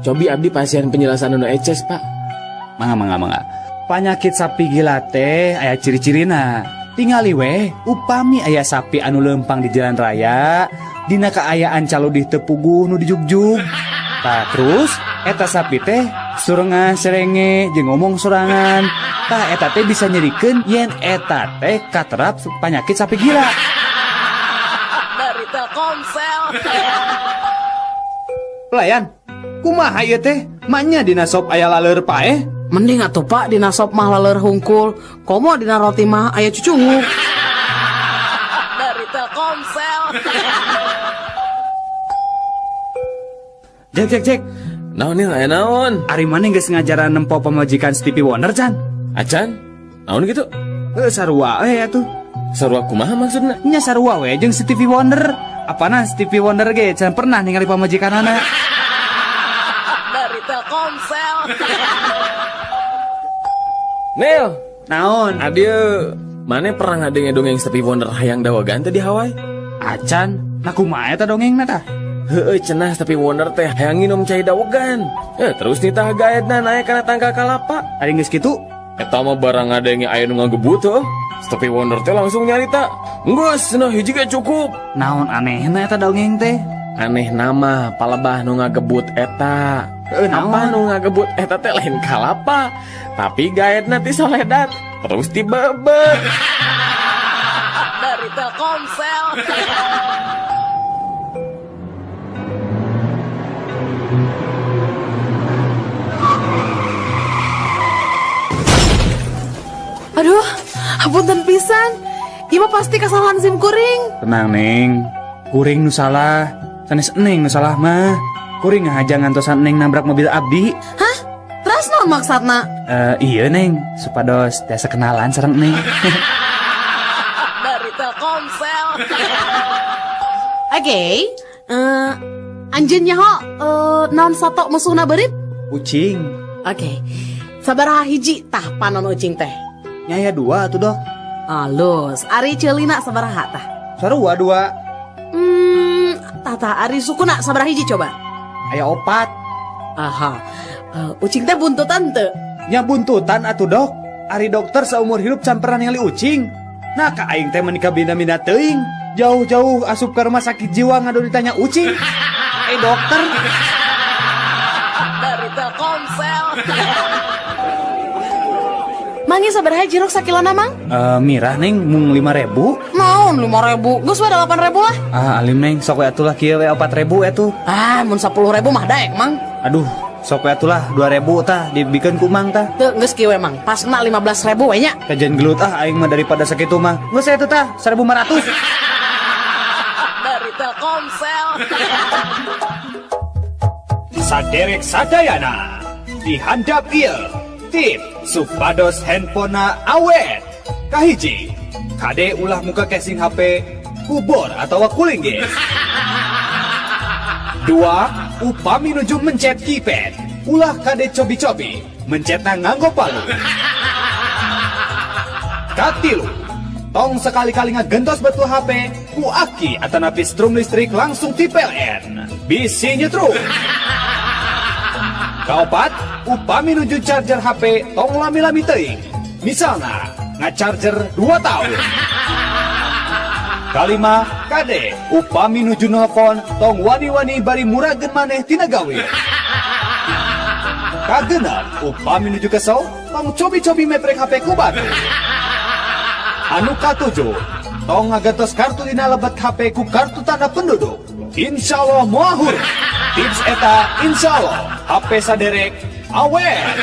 Cobi abdi pasien penjelasan anu eces, Pak. Mangga, mangga, mangga. Panyakit sapi gila teh aya ciri-cirina. Tingali weh, upami aya sapi anu lempang di jalan raya, dina kaayaan caludih teu puguh nu dijugjug. Tah terus eta sapi teh surengan serenge jeung ngomong sorangan. Tah eta teh bisa nyerikeun yen eta teh katerap panyakit sapi gila. Dari Telkomsel. Pelayan, kumaha ieu teh? Manya dina sop aya laleur paeh? Mending atuh Pak dina sop mah laleur hungkul, komo dina roti mah aya cucunguk. Dari Telkomsel. Jek jek. Naon nih, aya naon? Ari maneh geus ngajaran nempo pamajikan Stevie Wonder can? Acan? Naon gitu? Heuh sarua we atuh. Sarua kumaha maksudna? Nya sarua we jeung Stevie Wonder. Apana Stevie Wonder ge can pernah ningali pamajikanana. Dari Telkomsel. Nil, naon? Adieu. Mane pernah ngadenge dongeng Stevie Wonder hayang dawagan teh di Hawaii? Acan, nah kumaha eta dongengna tah? Heueuh cenah Stevie Wonder teh hayang nginum cai dawegan. Terus nitah gaetna naek kana tangkal kalapa. Ari geus kitu? Eta mah barang ngadenge aya nu ngagebut heuh. Stevie Wonder teh langsung nyarita, "Geus cenah hiji ge cukup." Naon anehna eta dongeng teh? Aneh nama palebah nu ngagebut eta. Apa nu ngagebut eta teh lain kalapa, tapi gaetna ti soledat. Terus dibebet. Dari Telkomsel. Aduh, hapunten pisan. Ieu mah pasti kesalahan sim kuring. Tenang, Neng. Kuring nu salah, sanes Neng nu salah mah. Kuring ngahaja ngantosan Neng nabrak mobil abdi. Hah? Terus naon maksudna? Iya Neng, supados tiasa kenalan sareng Neng. Dari Telkomsel. Oke, anjeun nyaho naon sato musuhna beurit? Ucing. Oke. Sabaraha hiji tah panon ucing teh? Nya aya 2 atuh, Dok. Alus, ari ceulina sabaraha tah? Sarua 2. Tah ari sukuna sabaraha hiji coba? Aya 4. Aha. Ucing teh buntutan teu? Nya buntutan atuh, Dok. Ari dokter saumur hidup can pernah ningali ucing. Nah ka aing teh meuni kabina-bina teuing. Jauh-jauh asup ke rumah sakit jiwa ngadu ditanya ucing. Dokter. Dari Telkomsel. Mangi sabaraha jeruk sakilona, Mang? Mirah, Neng, mung 5.000. Naon 5.000? Geus we 8.000 lah. Ah, alim Neng, sok we atuh lah kieu we 4.000 atuh. Ah, mun 10.000 mah daek, Mang. Aduh, sok we atuh lah 2.000 tah dibikeun ku Mang tah. Teu geus kieu we, Mang. Pasna 15.000 we nya. Kajian gelut ah aing mah daripada sakitu mah. Geus atuh tah 1.500. Dari Telkomsel. Saderek sadayana dihandap ieu. Tip supados handphonena awet. Kahiji, kade ulah muka casing HP kubor atau kuling ge. 2, upami nuju mencet keypad, ulah kade cobi-cobi mencetna nganggo palu. Katilu, tong sekali-kali ngagentos betul HP ku aki atanapi strum listrik langsung ti PLN, bisi nyetrum. Kaopat, upami nuju charger HP tong lami-lami teuing. Misalna ngacharger 2 tahun. Kalima, kade upami nuju nelpon tong wani-wani bari murageun maneh tina gawe. Kagenep, upami nuju kesel tong cobi-cobi meprek HP ku batu. Anu katujuh, tong ngagentos kartu dina lebet HP ku kartu tanda penduduk. Insya Allah moal hurung. Tips eta insya Allah HP saderek awet.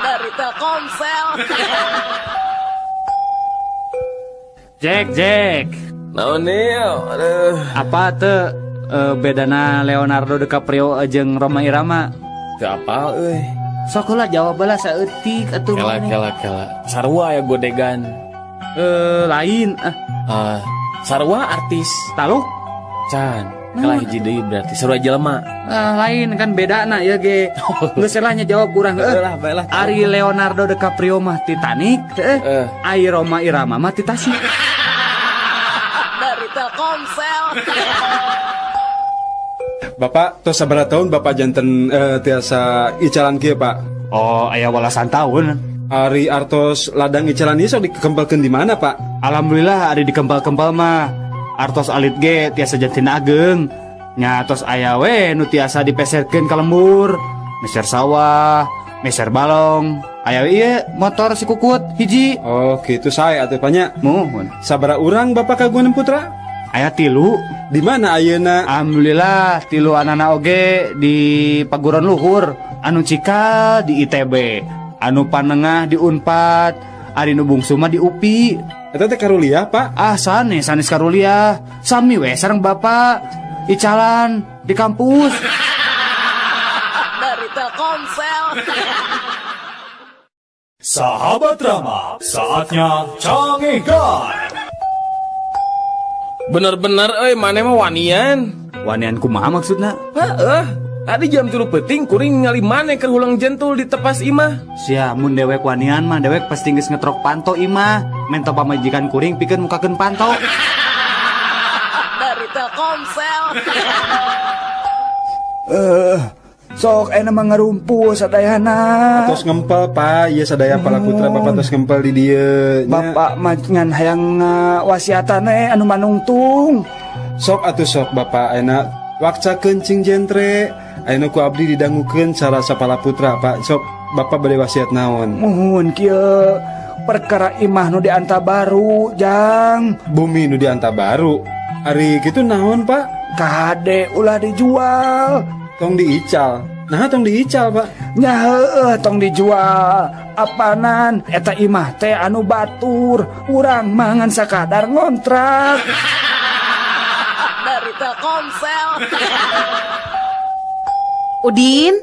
Dari Telkomsel. Jack. Naon Nil? Aduh. Apa teu bedana Leonardo DiCaprio jeung Rhoma Irama? Teu apal euy. Sok heula jawab heula saeutik atuh. Kela. Sarua ya godegan. Lain. Sarua artis. Taluk? Can. Kalah hiji deui berarti sarua jelema. Lain kan bedana ya ge. Geus lah nya jawab kurang heuh. Bae lah. Ari Leonardo DiCaprio mah Titanic teh. Ari Rhoma Irama mah ti Tasik. Dari Telkomsel. Bapak tos sabaraha tahun Bapak janten tiasa icalan kieu, Pak? Oh, aya walasan tahun. Ari artos ladang icalan ieu sok dikempelkeun di mana, Pak? Alhamdulillah ari dikempel-kempel mah. Artos alit ge tiasa janten ageng. Nya tos aya we nu tiasa dipeserkeun ka lembur, meser sawah, meser balong. Aya we ieu motor si kukut hiji. Oh, kitu sae atuh nya. Muhun. Sabaraha urang Bapak kagungan putra? Aya 3. Di mana ayeuna? Alhamdulillah 3 anana oge di Paguron Luhur, anu cikal di ITB, anu panengah di Unpad, ari nu bungsu mah di UPI. Eta teh karuliah, Pak? Ah, sanes karuliah. Sami we sareng Bapak. Icalan. Di kampus. Dari Telkomsel. Sahabat Rama, saatnya cangehan. Bener-bener euy maneh mah wanian. Wanian kumaha maksudna? Heeh. Tadi jam 3 peuting kuring ningali maneh keur hulang jentul di tepas imah. Sia mun dewek wanian mah dewek pasti geus ngetrok panto imah. Mento pamajikan kuring pikeun mukakeun panto. Dari Telkomsel. Sok ayeuna mah ngarumpul sadayana. Tos ngempel Pak, ieu sadaya pala putra Bapak tos ngempel di dieu. Bapak mah ngan hayang wasiatan anu manungtung. Sok atuh sok Bapak ayeuna wakcakeun cing jentre. Ayeuna ku abdi didangukeun cara sapala putra Pak. Sok Bapak bade wasiat naon? Muhun kieu perkara imah nu dianta baru, Jang. Bumi nu dianta baru. Ari kitu naon Pak? Kade ulah dijual. Tong diical. Nah tong diical Pak. Nya heueuh tong dijual. Apanan eta imah teh anu batur, urang mah ngan sakadar ngontrak. Dari Telkomsel. Udin,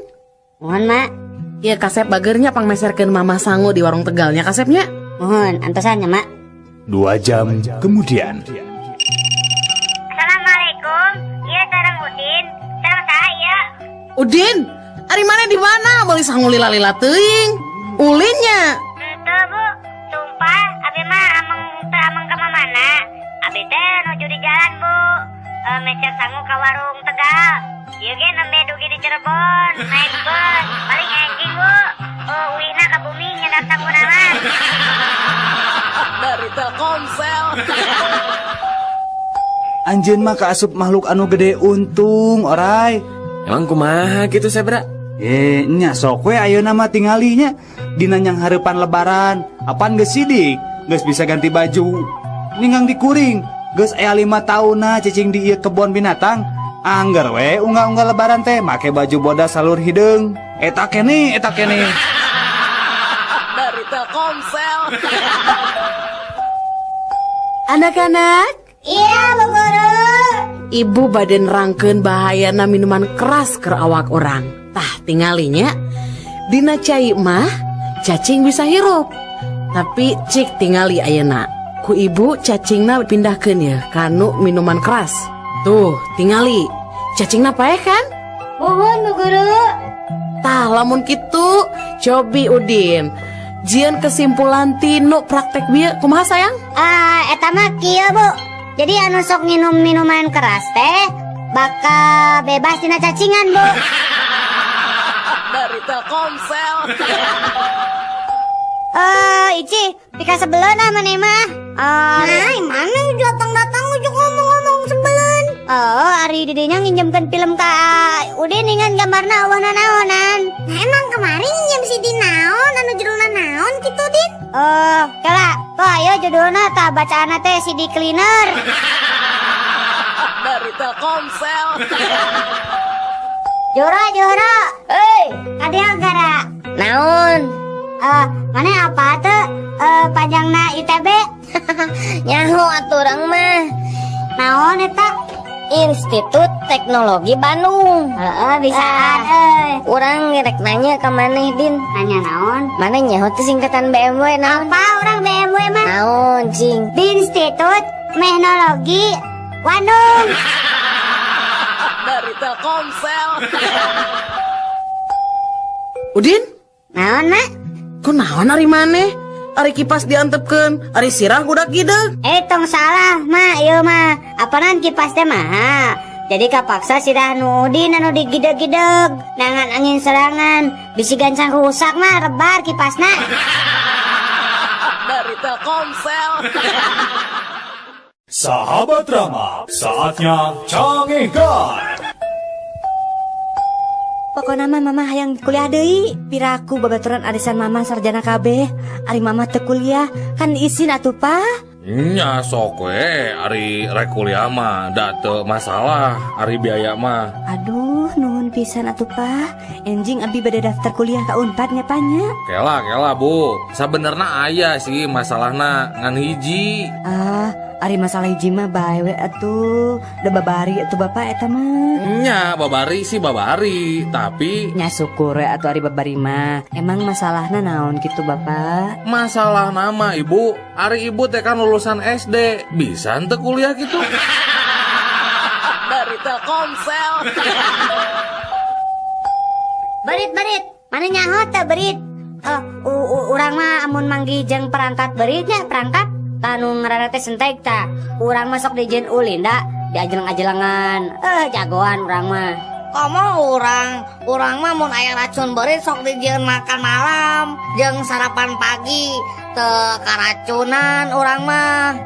mohon Mak. Iya kasep bagernya pangmeserkeun Mama sangu di warung Tegalnya kasepnya. Mohon antosan ya Mak. 2 jam kemudian. Assalamualaikum. Iya sareng Udin. Sareng saya. Udin, ari mana di mana? Meuli sangu lila-lila teuing. Ulinnya. Henteu Bu, sumpah abi mah ameng teu ameng ka mana. Abi teh nuju di jalan Bu. Meser sangu ka warung Tegal. Ieu ge nembe dugi di Cirebon, naik bus, paling enjing Bu. Uihna ka bumi nyedak sanguna mah. Dari Telkomsel. Anjeun mah kaasup makhluk anu gede untung, orai. Emang kumaha gitu Sebra? Nya sok we ayeuna mah tingalinya dina nyang hareupan lebaran. Apan geus sidik, geus bisa ganti baju. Ninggang dikuring, geus aya 5 taunna cicing di ieu kebon binatang. Angger we unggal-unggal lebaran teh make baju bodas salur hideung. Eta keneh, eta keneh. Dari Telkomsel. Anak-anak. Iya, Bu Guru. Ibu baden rangkeun bahayana minuman keras keur awak orang. Tah tingalinya dina cai mah cacing bisa hirup. Tapi cik tingali ayeuna. Ku ibu cacingna pindahkeun ya kanu minuman keras. Tuh, tingali. Cacingna paeh kan? Muhun Bu Guru. Tah lamun kitu cobi Udin. Jieun kesimpulan tinu praktek bieu kumaha sayang? Eta mah kieu Bu. Jadi anu sok nginum minuman keras teh bakal bebas tina cacingan Bu. Dari Telkomsel. Ici, pika sebeleun ah maneh mah. Nah, mana datang-datang ujuk ngomong-ngomong sebeleun. Oh, ari didinya nginjemkeun film ka Udin ningan gambarna eueuh nanaonan. Nah, emang kemarin nginjem si Din naon anu judulna naon kitu Din? Oh, kela. Tuh ayo judulna tah bacaanna teh CD Cleaner. Dari Telkomsel. Joro, Joro. Hei, kadieu gara. Naon? Mana apa tuh panjangna ITB? Nyaho atuh urang mah. Naon eta? Institut Teknologi Bandung. Heeh, bisaan euy. Urang rek nanya ka maneh Din. Nanya naon? Maneh nyaho teh singkatan BMW naon? Apa urang BMW mah? Naon cing? Institut Teknologi Bandung. Dari Telkomsel. Udin? Naon, Mak? Ku naon ari maneh? Ari kipas diantepkeun, ari sirah gudak gideug. Tong salah, Mak, ieu mah. Apanan kipas teh mahal. Jadi kapaksa sirah nu Udin anu digideg-gideg. Nangan angin serangan, bisi gancang rusak mah rebar kipasna. Dari Telkomsel. Sahabat Rama, saatnya cangehan. Pokona mah mama hayang kuliah deui. Piraku babaturan arisan mama sarjana kabeh. Ari mama teu kuliah kan isin atuh Pa. Nya sok we ari rek kuliah mah da teu masalah ari biaya mah. Aduh nuhun pisan atuh Pa. Enjing abi bade daftar kuliah ka Unpad nya Pa nya. Kela kela Bu, sabenerna aya sih masalahna ngan hiji. Ah, Ari masalah hiji mah bae we atuh. Da babari atuh Bapak eta mah. Nya babari sih babari, tapi nya syukur we atuh ari babari mah. Emang masalahna naon kitu Bapak? Masalah nama Ibu, ari Ibu teh kan lulusan SD, bisa henteu kuliah gitu. Dari Telkomsel. Berit-berit, mana nyaho teh berit? Urang mah amun manggih jeung perangkat beritnya, perangkat tanu ngaranna teh sentek ta. Urang mah sok dijieun ulin da, diajeleng-ajelengan. Jagoan urang mah. Komo urang mah mun aya racun berit sok dijieun makan malam jeung sarapan pagi, teu karacunan urang mah.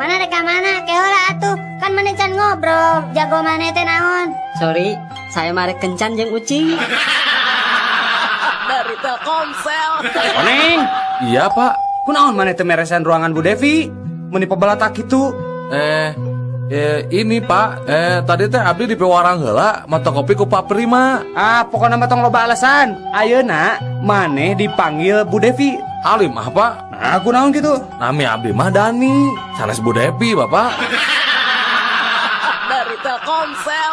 Mana rek ka mana? Ke heula atuh. Kan maneh can ngobrol, jago maneh teh naon? Sorry, saya mah rek kencan jeung ucing. Dari Telkomsel. Koneng. Iya, Pak. Kunaon maneh teu meresan ruangan Bu Devi? Meuni pabalatak kitu. Ini Pak, tadi teh abdi di pewarang heula mata kopi ku Pak Prima. Ah, pokona mah tong loba alasan. Ayeuna maneh dipanggil Bu Devi. Alim ah, Pak. Nah, kunaon kitu? Nami abdi mah Dani, sanes Bu Devi, Bapak. Dari Telkomsel.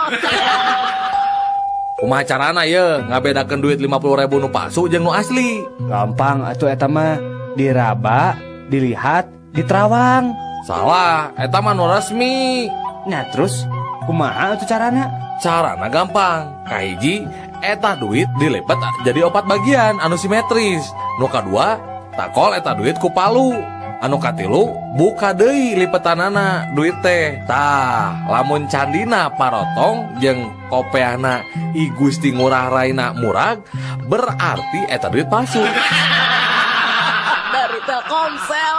Kumaha carana ye ngabedakeun duit 50.000 nu palsu jeung nu asli? Gampang atuh eta mah, diraba, dilihat, diterawang. Salah, eta mah nu resmi. Nah, terus kumaha atuh carana? Carana gampang. Kahiji, eta duit dilepet jadi 4 bagian anu simetris. Nu kadua, takol eta duit ku palu. Anu katilu, buka deui lipetanana duit teh. Tah, lamun candina parotong jeung kopeahna I Gusti Ngurah Raina murag, berarti eta duit palsu. Dari Telkomsel.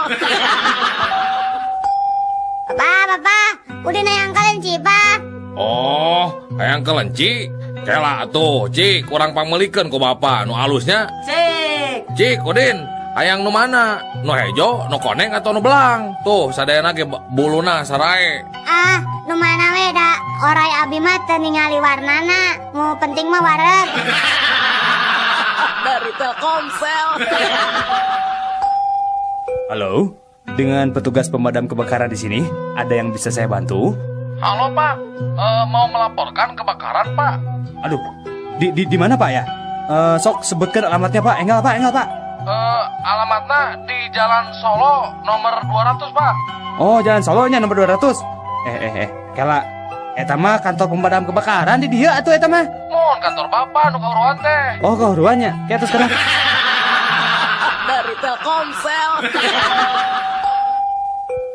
Bapak, udah hayang kelenci, Pak. Oh, hayang kelenci? Kela atuh, Cik, kurang pangmelikeun ku Bapak nu alusnya. Cik. Cik, Udin, hayang nu mana? Nu hejo, nu koneng atau nu belang? Tuh, sadayana ge buluna sarae. Ah, nu mana we da orai abi mah teu ningali warnana. Nu penting mah wareg. Dari Telkomsel. Halo, dengan petugas pemadam kebakaran di sini, ada yang bisa saya bantu? Halo Pak, mau melaporkan kebakaran Pak. Aduh, di mana Pak ya? Sok sebutkan alamatnya Pak. Enggal Pak. Alamatnya di Jalan Solo nomor 200 Pak. Oh, Jalan Solonya nomor 200. Kela, eta mah kantor pemadam kebakaran di dia atuh eta mah. Mohon kantor Bapak nu kahuruan teh. Oh, kahuruannya. Kayak terus sekarang. Dari Telkomsel.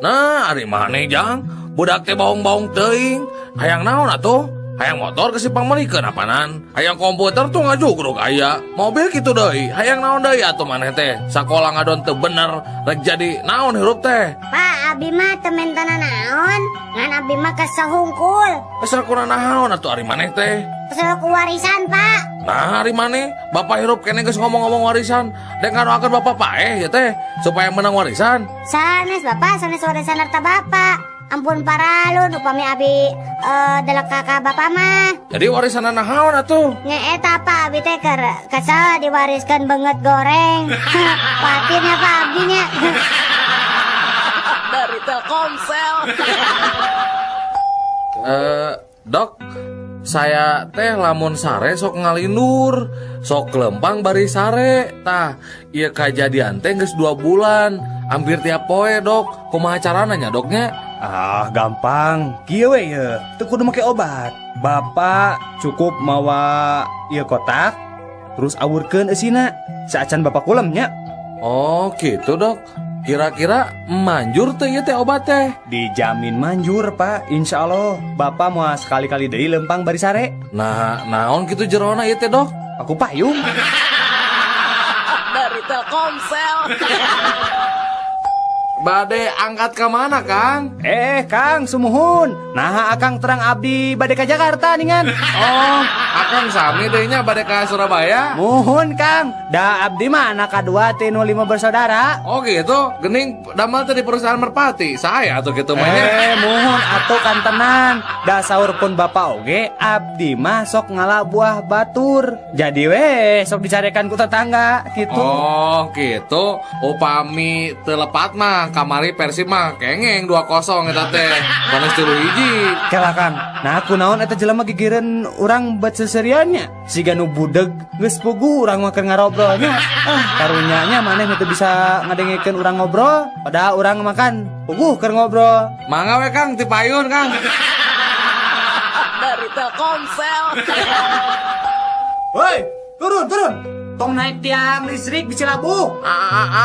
Nah, ari maneh jang, budak teh baung-baung teuing. Hayang naon atuh? Hayang motor ke si pangmelikeun apanan? Hayang komputer tuh ngajugruk aya. Mobil kitu deui. Hayang naon deui atuh maneh teh? Sakola ngadon teu bener, rek jadi naon hirup teh? Pak, abi mah teu mentana naon, ngan abi mah kesel hungkul. Kesel kuna naon atuh ari maneh teh? Kesel ku warisan, Pak. Nah, ari maneh, bapak hirup kene geus ngomong-ngomong warisan. Dek ngadoakeun bapak paeh ya teh supaya menang warisan. Sanes bapak, sanes warisan harta bapak. Ampun paralun upami abi delek kakak bapak mah. Jadi warisan naon atuh? Nya eta Pak, abi teh keur kesel diwariskeun beungeut goreng. Patinnya Pak abdi nya. Dari Telkomsel. Dok, saya teh lamun sare sok ngalindur, sok kelempang bari sare. Tah, ieu kajadian teh geus 2 bulan, hampir tiap poe, Dok. Kumaha carana nya, Doknya? Ah, gampang. Kieu we ye, teu kudu make obat. Bapak cukup mawa ieu kotak, terus awurkeun eusina. Saacan bapak kulem nya. Oh, gitu, Dok. Kira-kira manjur teh ieu teh obat teh? Dijamin manjur, Pak. Insya Allah. Bapak mau sekali-kali deui lempang bari sare. Nah, naon kitu jerona ieu teh, Dok? Aku payung. Dari Telkomsel. Bade angkat ke mana, Kang? Kang, sumuhun. Nah, Akang terang abdi bade ke Jakarta ningan. Oh, Akang sami deui nya bade ka Surabaya. Muhun, Kang. Da abdi mah anak kadua ti nu 5 bersaudara. Oh gitu. Gening damel teh di perusahaan Merpati. Saya atuh kitu mah nya. Muhun atuh kantenan. Da saur pun bapak oge abdi mah sok ngala buah batur. Jadi we sok dicarekan ku tetangga gitu. Oh, gitu. Upami teu lepat mah kamari Persib mah kengeng 2-0 eta teh. Panas 3-1. Kela Kang. Nah kunaon eta jelema gigireun urang bat seseriannya. Siga nu budeg geus puguh urang mah keur ngarobrol nya. Ah, karunya nya maneh teu bisa ngadengekeun urang ngobrol, padahal urang makan puguh keur ngobrol. Mangga we Kang ti payun Kang. Dari Telkomsel. Woi, turun, turun. Tong naik tiang listrik bisa labuh.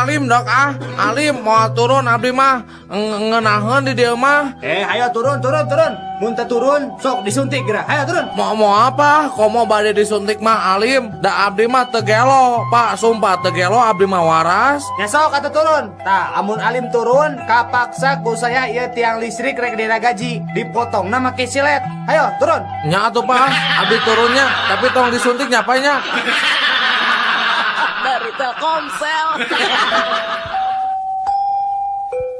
Alim dok ah, alim mau turun abdi mah ngenaheun di dieu mah. Ayo turun, turun, turun. Mun teu turun sok disuntik geura. Ayo turun. Mau apa? Komo bade disuntik mah alim. Da abdi mah teu gelo, Pak, sumpah teu gelo abdi mah waras. Nya sok atuh turun. Tah, amun alim turun kapaksa ku saya ieu tiang listrik rek diragaji, dipotongna make silet. Ayo turun. Nya atuh Pak, abdi turunnya, tapi tong disuntik nya Pak nya. Dari Telkomsel.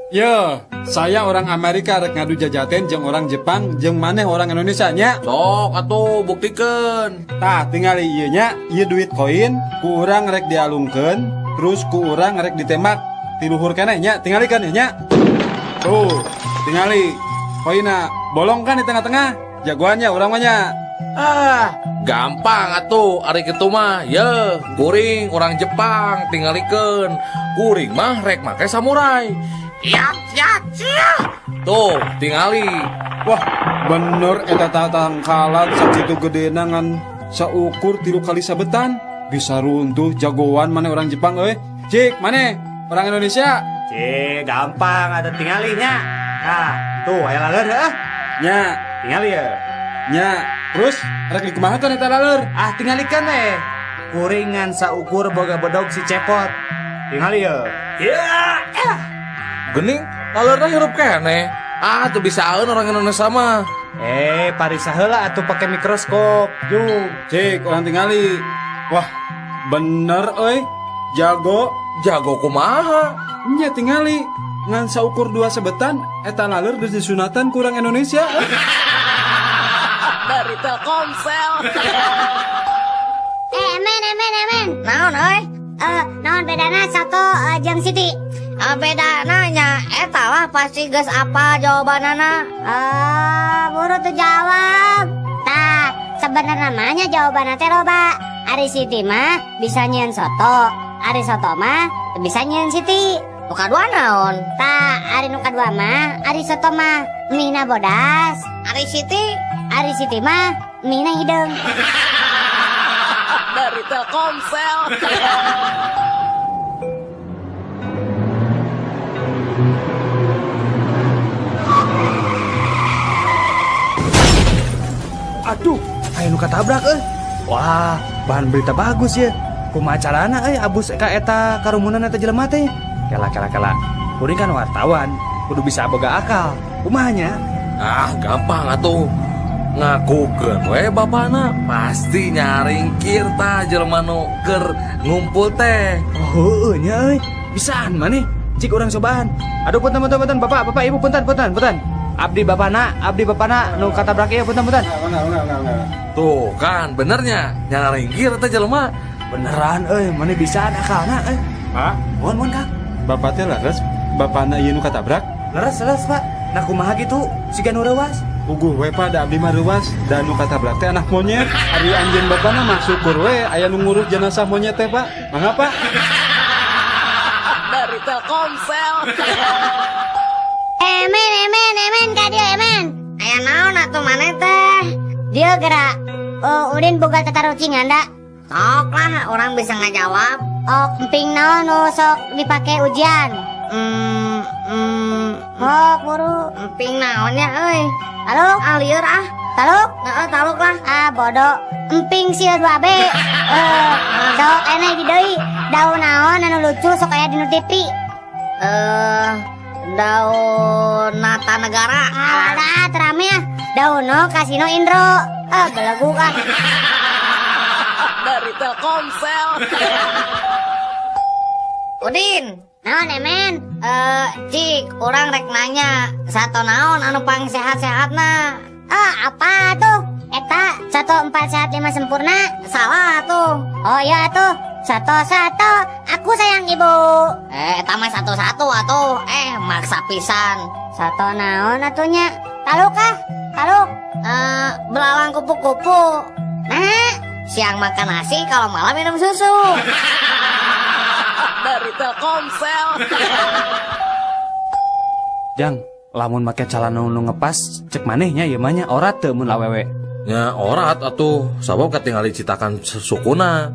Yo, saya orang Amerika rek ngadu jajaten jeung orang Jepang jeung maneh orang Indonesia nya. Sok atuh buktikeun. Tah, tingali ieu nya, ieu duit koin ku urang rek dialungkeun, terus ku urang rek ditembak ti luhur keneh nya, tingalikeun ieu nya. Tuh, tingali koinna bolong kan di tengah-tengah. Jagoannya urang mah nya. Ah, gampang atuh ari kitu mah. Ye, kuring orang Jepang tingalikeun. Kuring mah rek make samurai. Ya, ya, ya. Tuh, tingali. Wah, bener eta tatangkalan sakitu gedena ngan saukur 3 kali sabetan. Bisa runtuh jagoan maneh orang Jepang euy. Cik, maneh orang Indonesia. Cik, gampang atuh tingalinya. Nah, tuh aya laleur heuh. Nya, tingali ye. Nya, terus rek dikumahakeun eta laleur? Ah, tingalikeun we. Kuringan saukur boga bedog si cepot. Tingali ye. Ya. Gening, lalurna hirup keneh. Ah, tuh bisaeun orang Indonesia mah. Parisa heula atuh pake mikroskop. Juk, cik orang tingali. Wah, bener euy. Jago. Jago kumaha? Nya tingali. Ngan saukur 2 sebetan eta laleur geus disunatan ku urang Indonesia. Dari Telkomsel. Emen. Naon euy? Naon bedana soto jeung Siti? Bedana nya eta lah pasti geus apa jawabanana. Buru tuh jawab. Tah, sebenarnya namanya jawabanna teh loba. Ari Siti mah bisa nyieun soto, ari soto mah bisa nyieun Siti. Nu kadua naon? Tah, ari nu kadua mah ari soto mah mie-na bodas. Ari Siti? Ari Siti mah mie-na hideung. Dari Telkomsel. Aduh, aya nu katabrak euy. Wah, bahan berita bagus ya. Kumaha carana euy abus ka eta karumunan eta jelema teh? Kela kela kela. Kuring kan wartawan, kudu bisa boga akal. Kumaha nya? Ah, gampang atuh. Ngakukeun we bapana pasti nyaringkir tah jelema nu keur ngumpul teh. Oh, heueuh nya euy. Bisaan maneh. Cik urang cobaan. Aduh punten punten punten bapak, bapak ibu punten punten punten. Abdi bapana nu katabrak ieu punten punten. Tuh kan benernya nyaringkir teh jelema. Beneran euy, maneh bisaan akalna euy. Pak, mohon Kang. Bapak teh leres, bapana ieu nu katabrak? Leres leres, Pak. Nah kumaha kitu? Siga nu reuwas. Puguh we Pak, da abdi mah reuwas, da nu katabrak teh anak monyet. Ari anjeun bapana mah syukur we aya nu ngurus jenazah monyet teh, Pak. Mangga, Pak. Dari Telkomsel. Emen ka dieu emen. Aya naon atuh maneh teh? Dieu geura. Udin boga tatarucingan da. Sok lah, orang bisa ngajawab. Oh, emping naon nu sok dipake ujian? Oh, buru. Emping naon nya euy? Taluk? Ah, lieur ah. Taluk? Heeh, taluk lah. Ah, bodoh. Emping sia 2B. Sok ene di deui. Daun naon anu lucu sok aya dina TV? Daun Nata Negara. Alah, terame ah. Daun no Kasino Indro. Ah, belegu ah. Dari Telkomsel. Udin. Naon emen? Cik, urang rek nanya, sato naon anu pang sehat-sehatna? Ah, apa tuh? Eta, 1 4 sehat 5 sempurna. Salah tuh. Oh iya tuh, Satu-satu, aku sayang ibu. Eta mah satu-satu atuh. Maksa pisan. Satu naon atunya? Taluk ah, taluk. Belalang kupu-kupu. Nah, siang makan nasi, kalau malam minum susu. Dari Telkomsel. Jang, lamun make calana nu ngepas, cek manehnya ieu mah nya orat teu mun awewe. Nya orat atuh, sabab katingali citakan sukuna.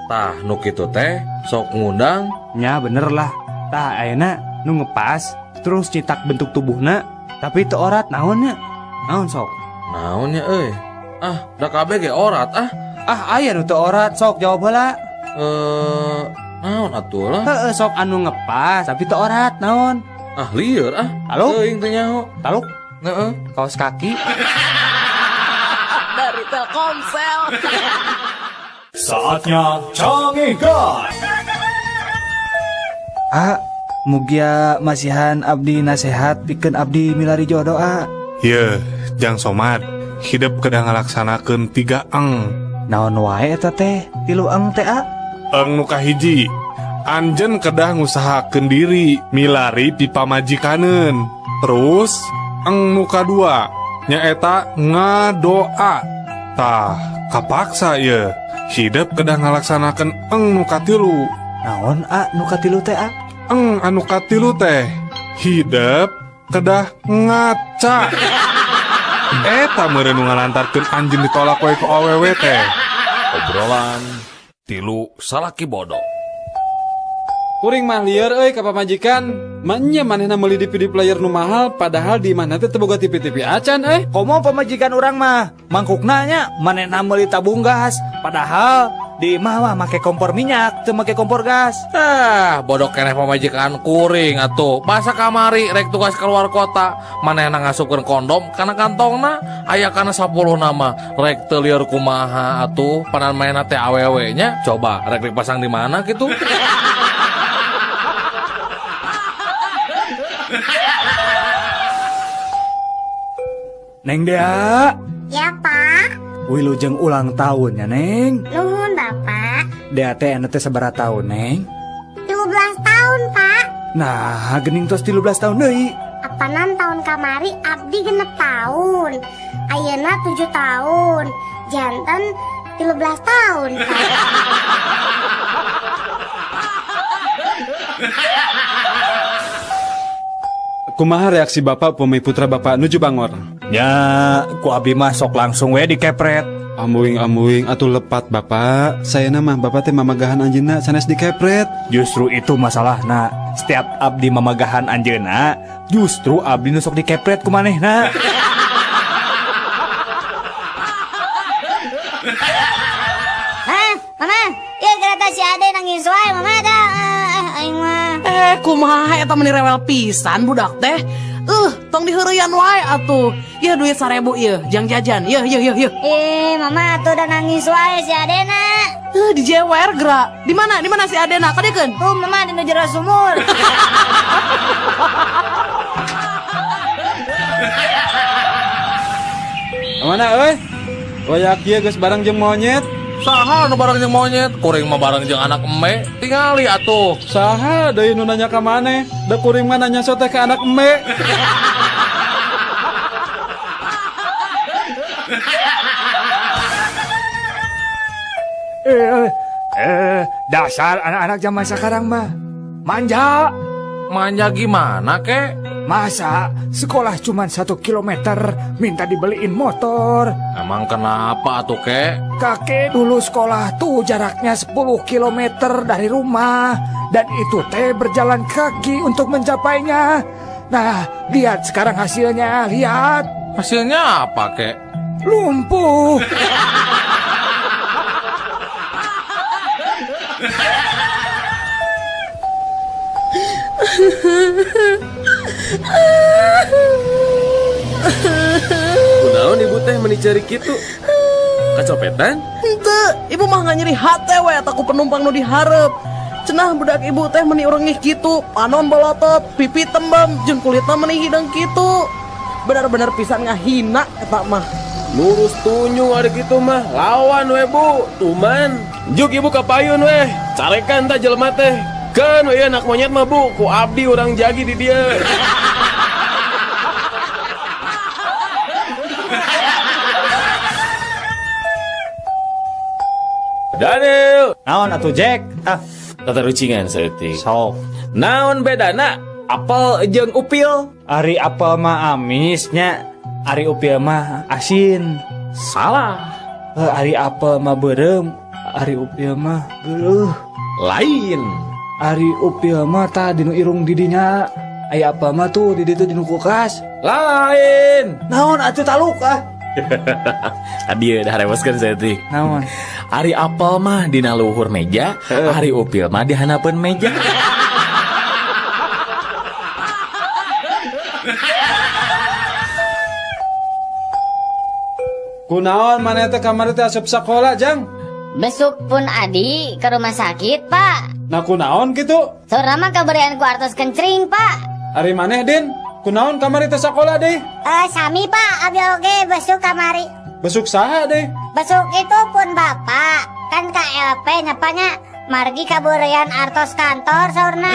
Tah nu kitu teh sok ngundang. Nya bener lah. Tah ayeuna nu ngepas terus citak bentuk tubuhna tapi teu orat naon nya? Naon sok? Naon nya euy? Ah, da kabeh ge orat ah. Ah aya nu teu orat sok jawab heula. Naon atuh lah? Heeh sok anu ngepas tapi teu orat naon? Ah lieur ah. Taluk? Teuing teu nyaho. Taluk? Heeh. Kaos kaki. Dari Telkomsel. Saatnya Canggihkan. Ah, mugia masihan abdi nasehat pikeun abdi milari jodoh ah. Yeuh, Jang Somad, hidup kedah ngalaksanakeun 3 eng. Naon wae eta teh? 3 eng teh ah? Eng nu kahiji, anjeun kedah ngusahakeun diri milari pipamajikaneun. Terus eng nu kadua nyaeta ngadoa. Tah, kapaksa ye. Hidup kedah ngalaksanakeun eng nu katilu. Naon a nu katilu teh a? Eng anu katilu teh hidup kedah ngaca. Eta meureun nu ngalantarkeun anjeun ditolak wae ku awewe teh. Obrolan tilu salaki bodoh. Kuring mah lieur euy ka pamajikan. Manya manehna meuli DVD player nu mahal padahal di mana teh teu boga TV-TV acan euy. Komo pamajikan urang mah mangkukna nya manehna meuli tabung gas padahal di imah mah make kompor minyak teu make kompor gas. Ah, bodoh keneh pamajikan kuring atuh. Basa kamari rek tugas keluar kota manehna ngasupkeun kondom kana kantongna aya kana 10 nama rek teu lieur kumaha atuh panan manehna teh awewe nya coba rek dipasang di mana kitu. Neng Dea. Ya Pak. Wilujeng ulang tahun ya Neng. Nuhun Bapak. Dea teh anu teh sabaraha tahun Neng? 13 tahun Pak. Nah gening tos 13 tahun deui. Apanan tahun kamari abdi 6 tahun. Ayeuna 7 tahun. Janten 13 tahun Pak. Kumaha reaksi bapak pemi putra bapak nuju bangor? Ya, ku abi mah sok langsung we dikepret. Ambuing-ambuing atuh lepat bapak. Saya mah bapak teh mamagahan anjeunna sanes dikepret. Justru itu masalahna. Setiap abdi mamagahan anjeunna, justru abdi nu sok dikepret ku manehna. Hah, mama, ieu kereta si Ade nangis wae mama dah. Aing mah. Kumaha eta meni rewel pisan budak teh. Tong diheureyan wae atuh. Yeuh duit 1000 ieu, jang jajan. Yeuh yeuh yeuh yeuh. Mama atuh udah nangis wae si Adena. Dijewer gerak. Di mana? Di mana si Adena? Kadiekeun? Tuh mama di nu jero sumur. Mana euy? Royak ieu geus bareng jeung monyet. Saha nu bareng jeung monyet? Kuring mah bareng jeung anak eme. Tingali atuh. Saha deui nu nanya ka maneh? Da kuring mah nanya sote ka anak eme. Dasar anak-anak zaman sekarang mah manja. Manja gimana kek? Masa sekolah cuma 1 kilometer minta dibeliin motor? Emang kenapa tuh kek? Kakek dulu sekolah tuh jaraknya 10 kilometer dari rumah. Dan itu teh berjalan kaki untuk mencapainya. Nah, lihat sekarang hasilnya, lihat. Hasilnya apa kek? Lumpuh. Kunaon ibu teh meni cari kitu? Kacopetan? Henteu, ibu mah nggak nyeri hate we eta ku penumpang nu dihareup. Cenah budak ibu teh meni urengih kitu, panon bolotot, pipi tembem, jeung kulitna meni hideung kitu. Benar-benar pisan ngahina eta mah. Lurus tunyung ari kitu mah, lawan we bu, tuman. Juk ibu kapayun weh, carekan tah jelema teh. Keun we anak monyet mah bu, ku abdi urang jagi di dieu. Daniel, naon atuh Jack? Ah, tatarucingan saeutik. Sok. Naon bedana apel jeung upil? Ari apel mah amis nya, ari upil mah asin. Salah. Ari apel mah beureum, ari upil mah geuleuh. Lain. Ari upil mah tah dinu irung didinya. Aya apel mah tuh di ditu dinu kulkas. Lain. Naon atuh taluk ah. Tadi udah reweskeun saeutik. Naon? Ari apel mah dina luhur meja, ari upil mah di handapeun meja. Kunaon maneh teh kamari teh asup sakola, Jang? Besuk pun adi ke rumah sakit, Pak. Nah kunaon kitu? Saurna mah kaberian ku artos kencring, Pak. Ari maneh, Din? Kunaon kamari teh sakola deh? Sami, Pak, abi oge besuk kamari. Besuk saha deh? Besuk itu pun bapak. Kan KLP nyapanya margi kaburian artos kantor saurna.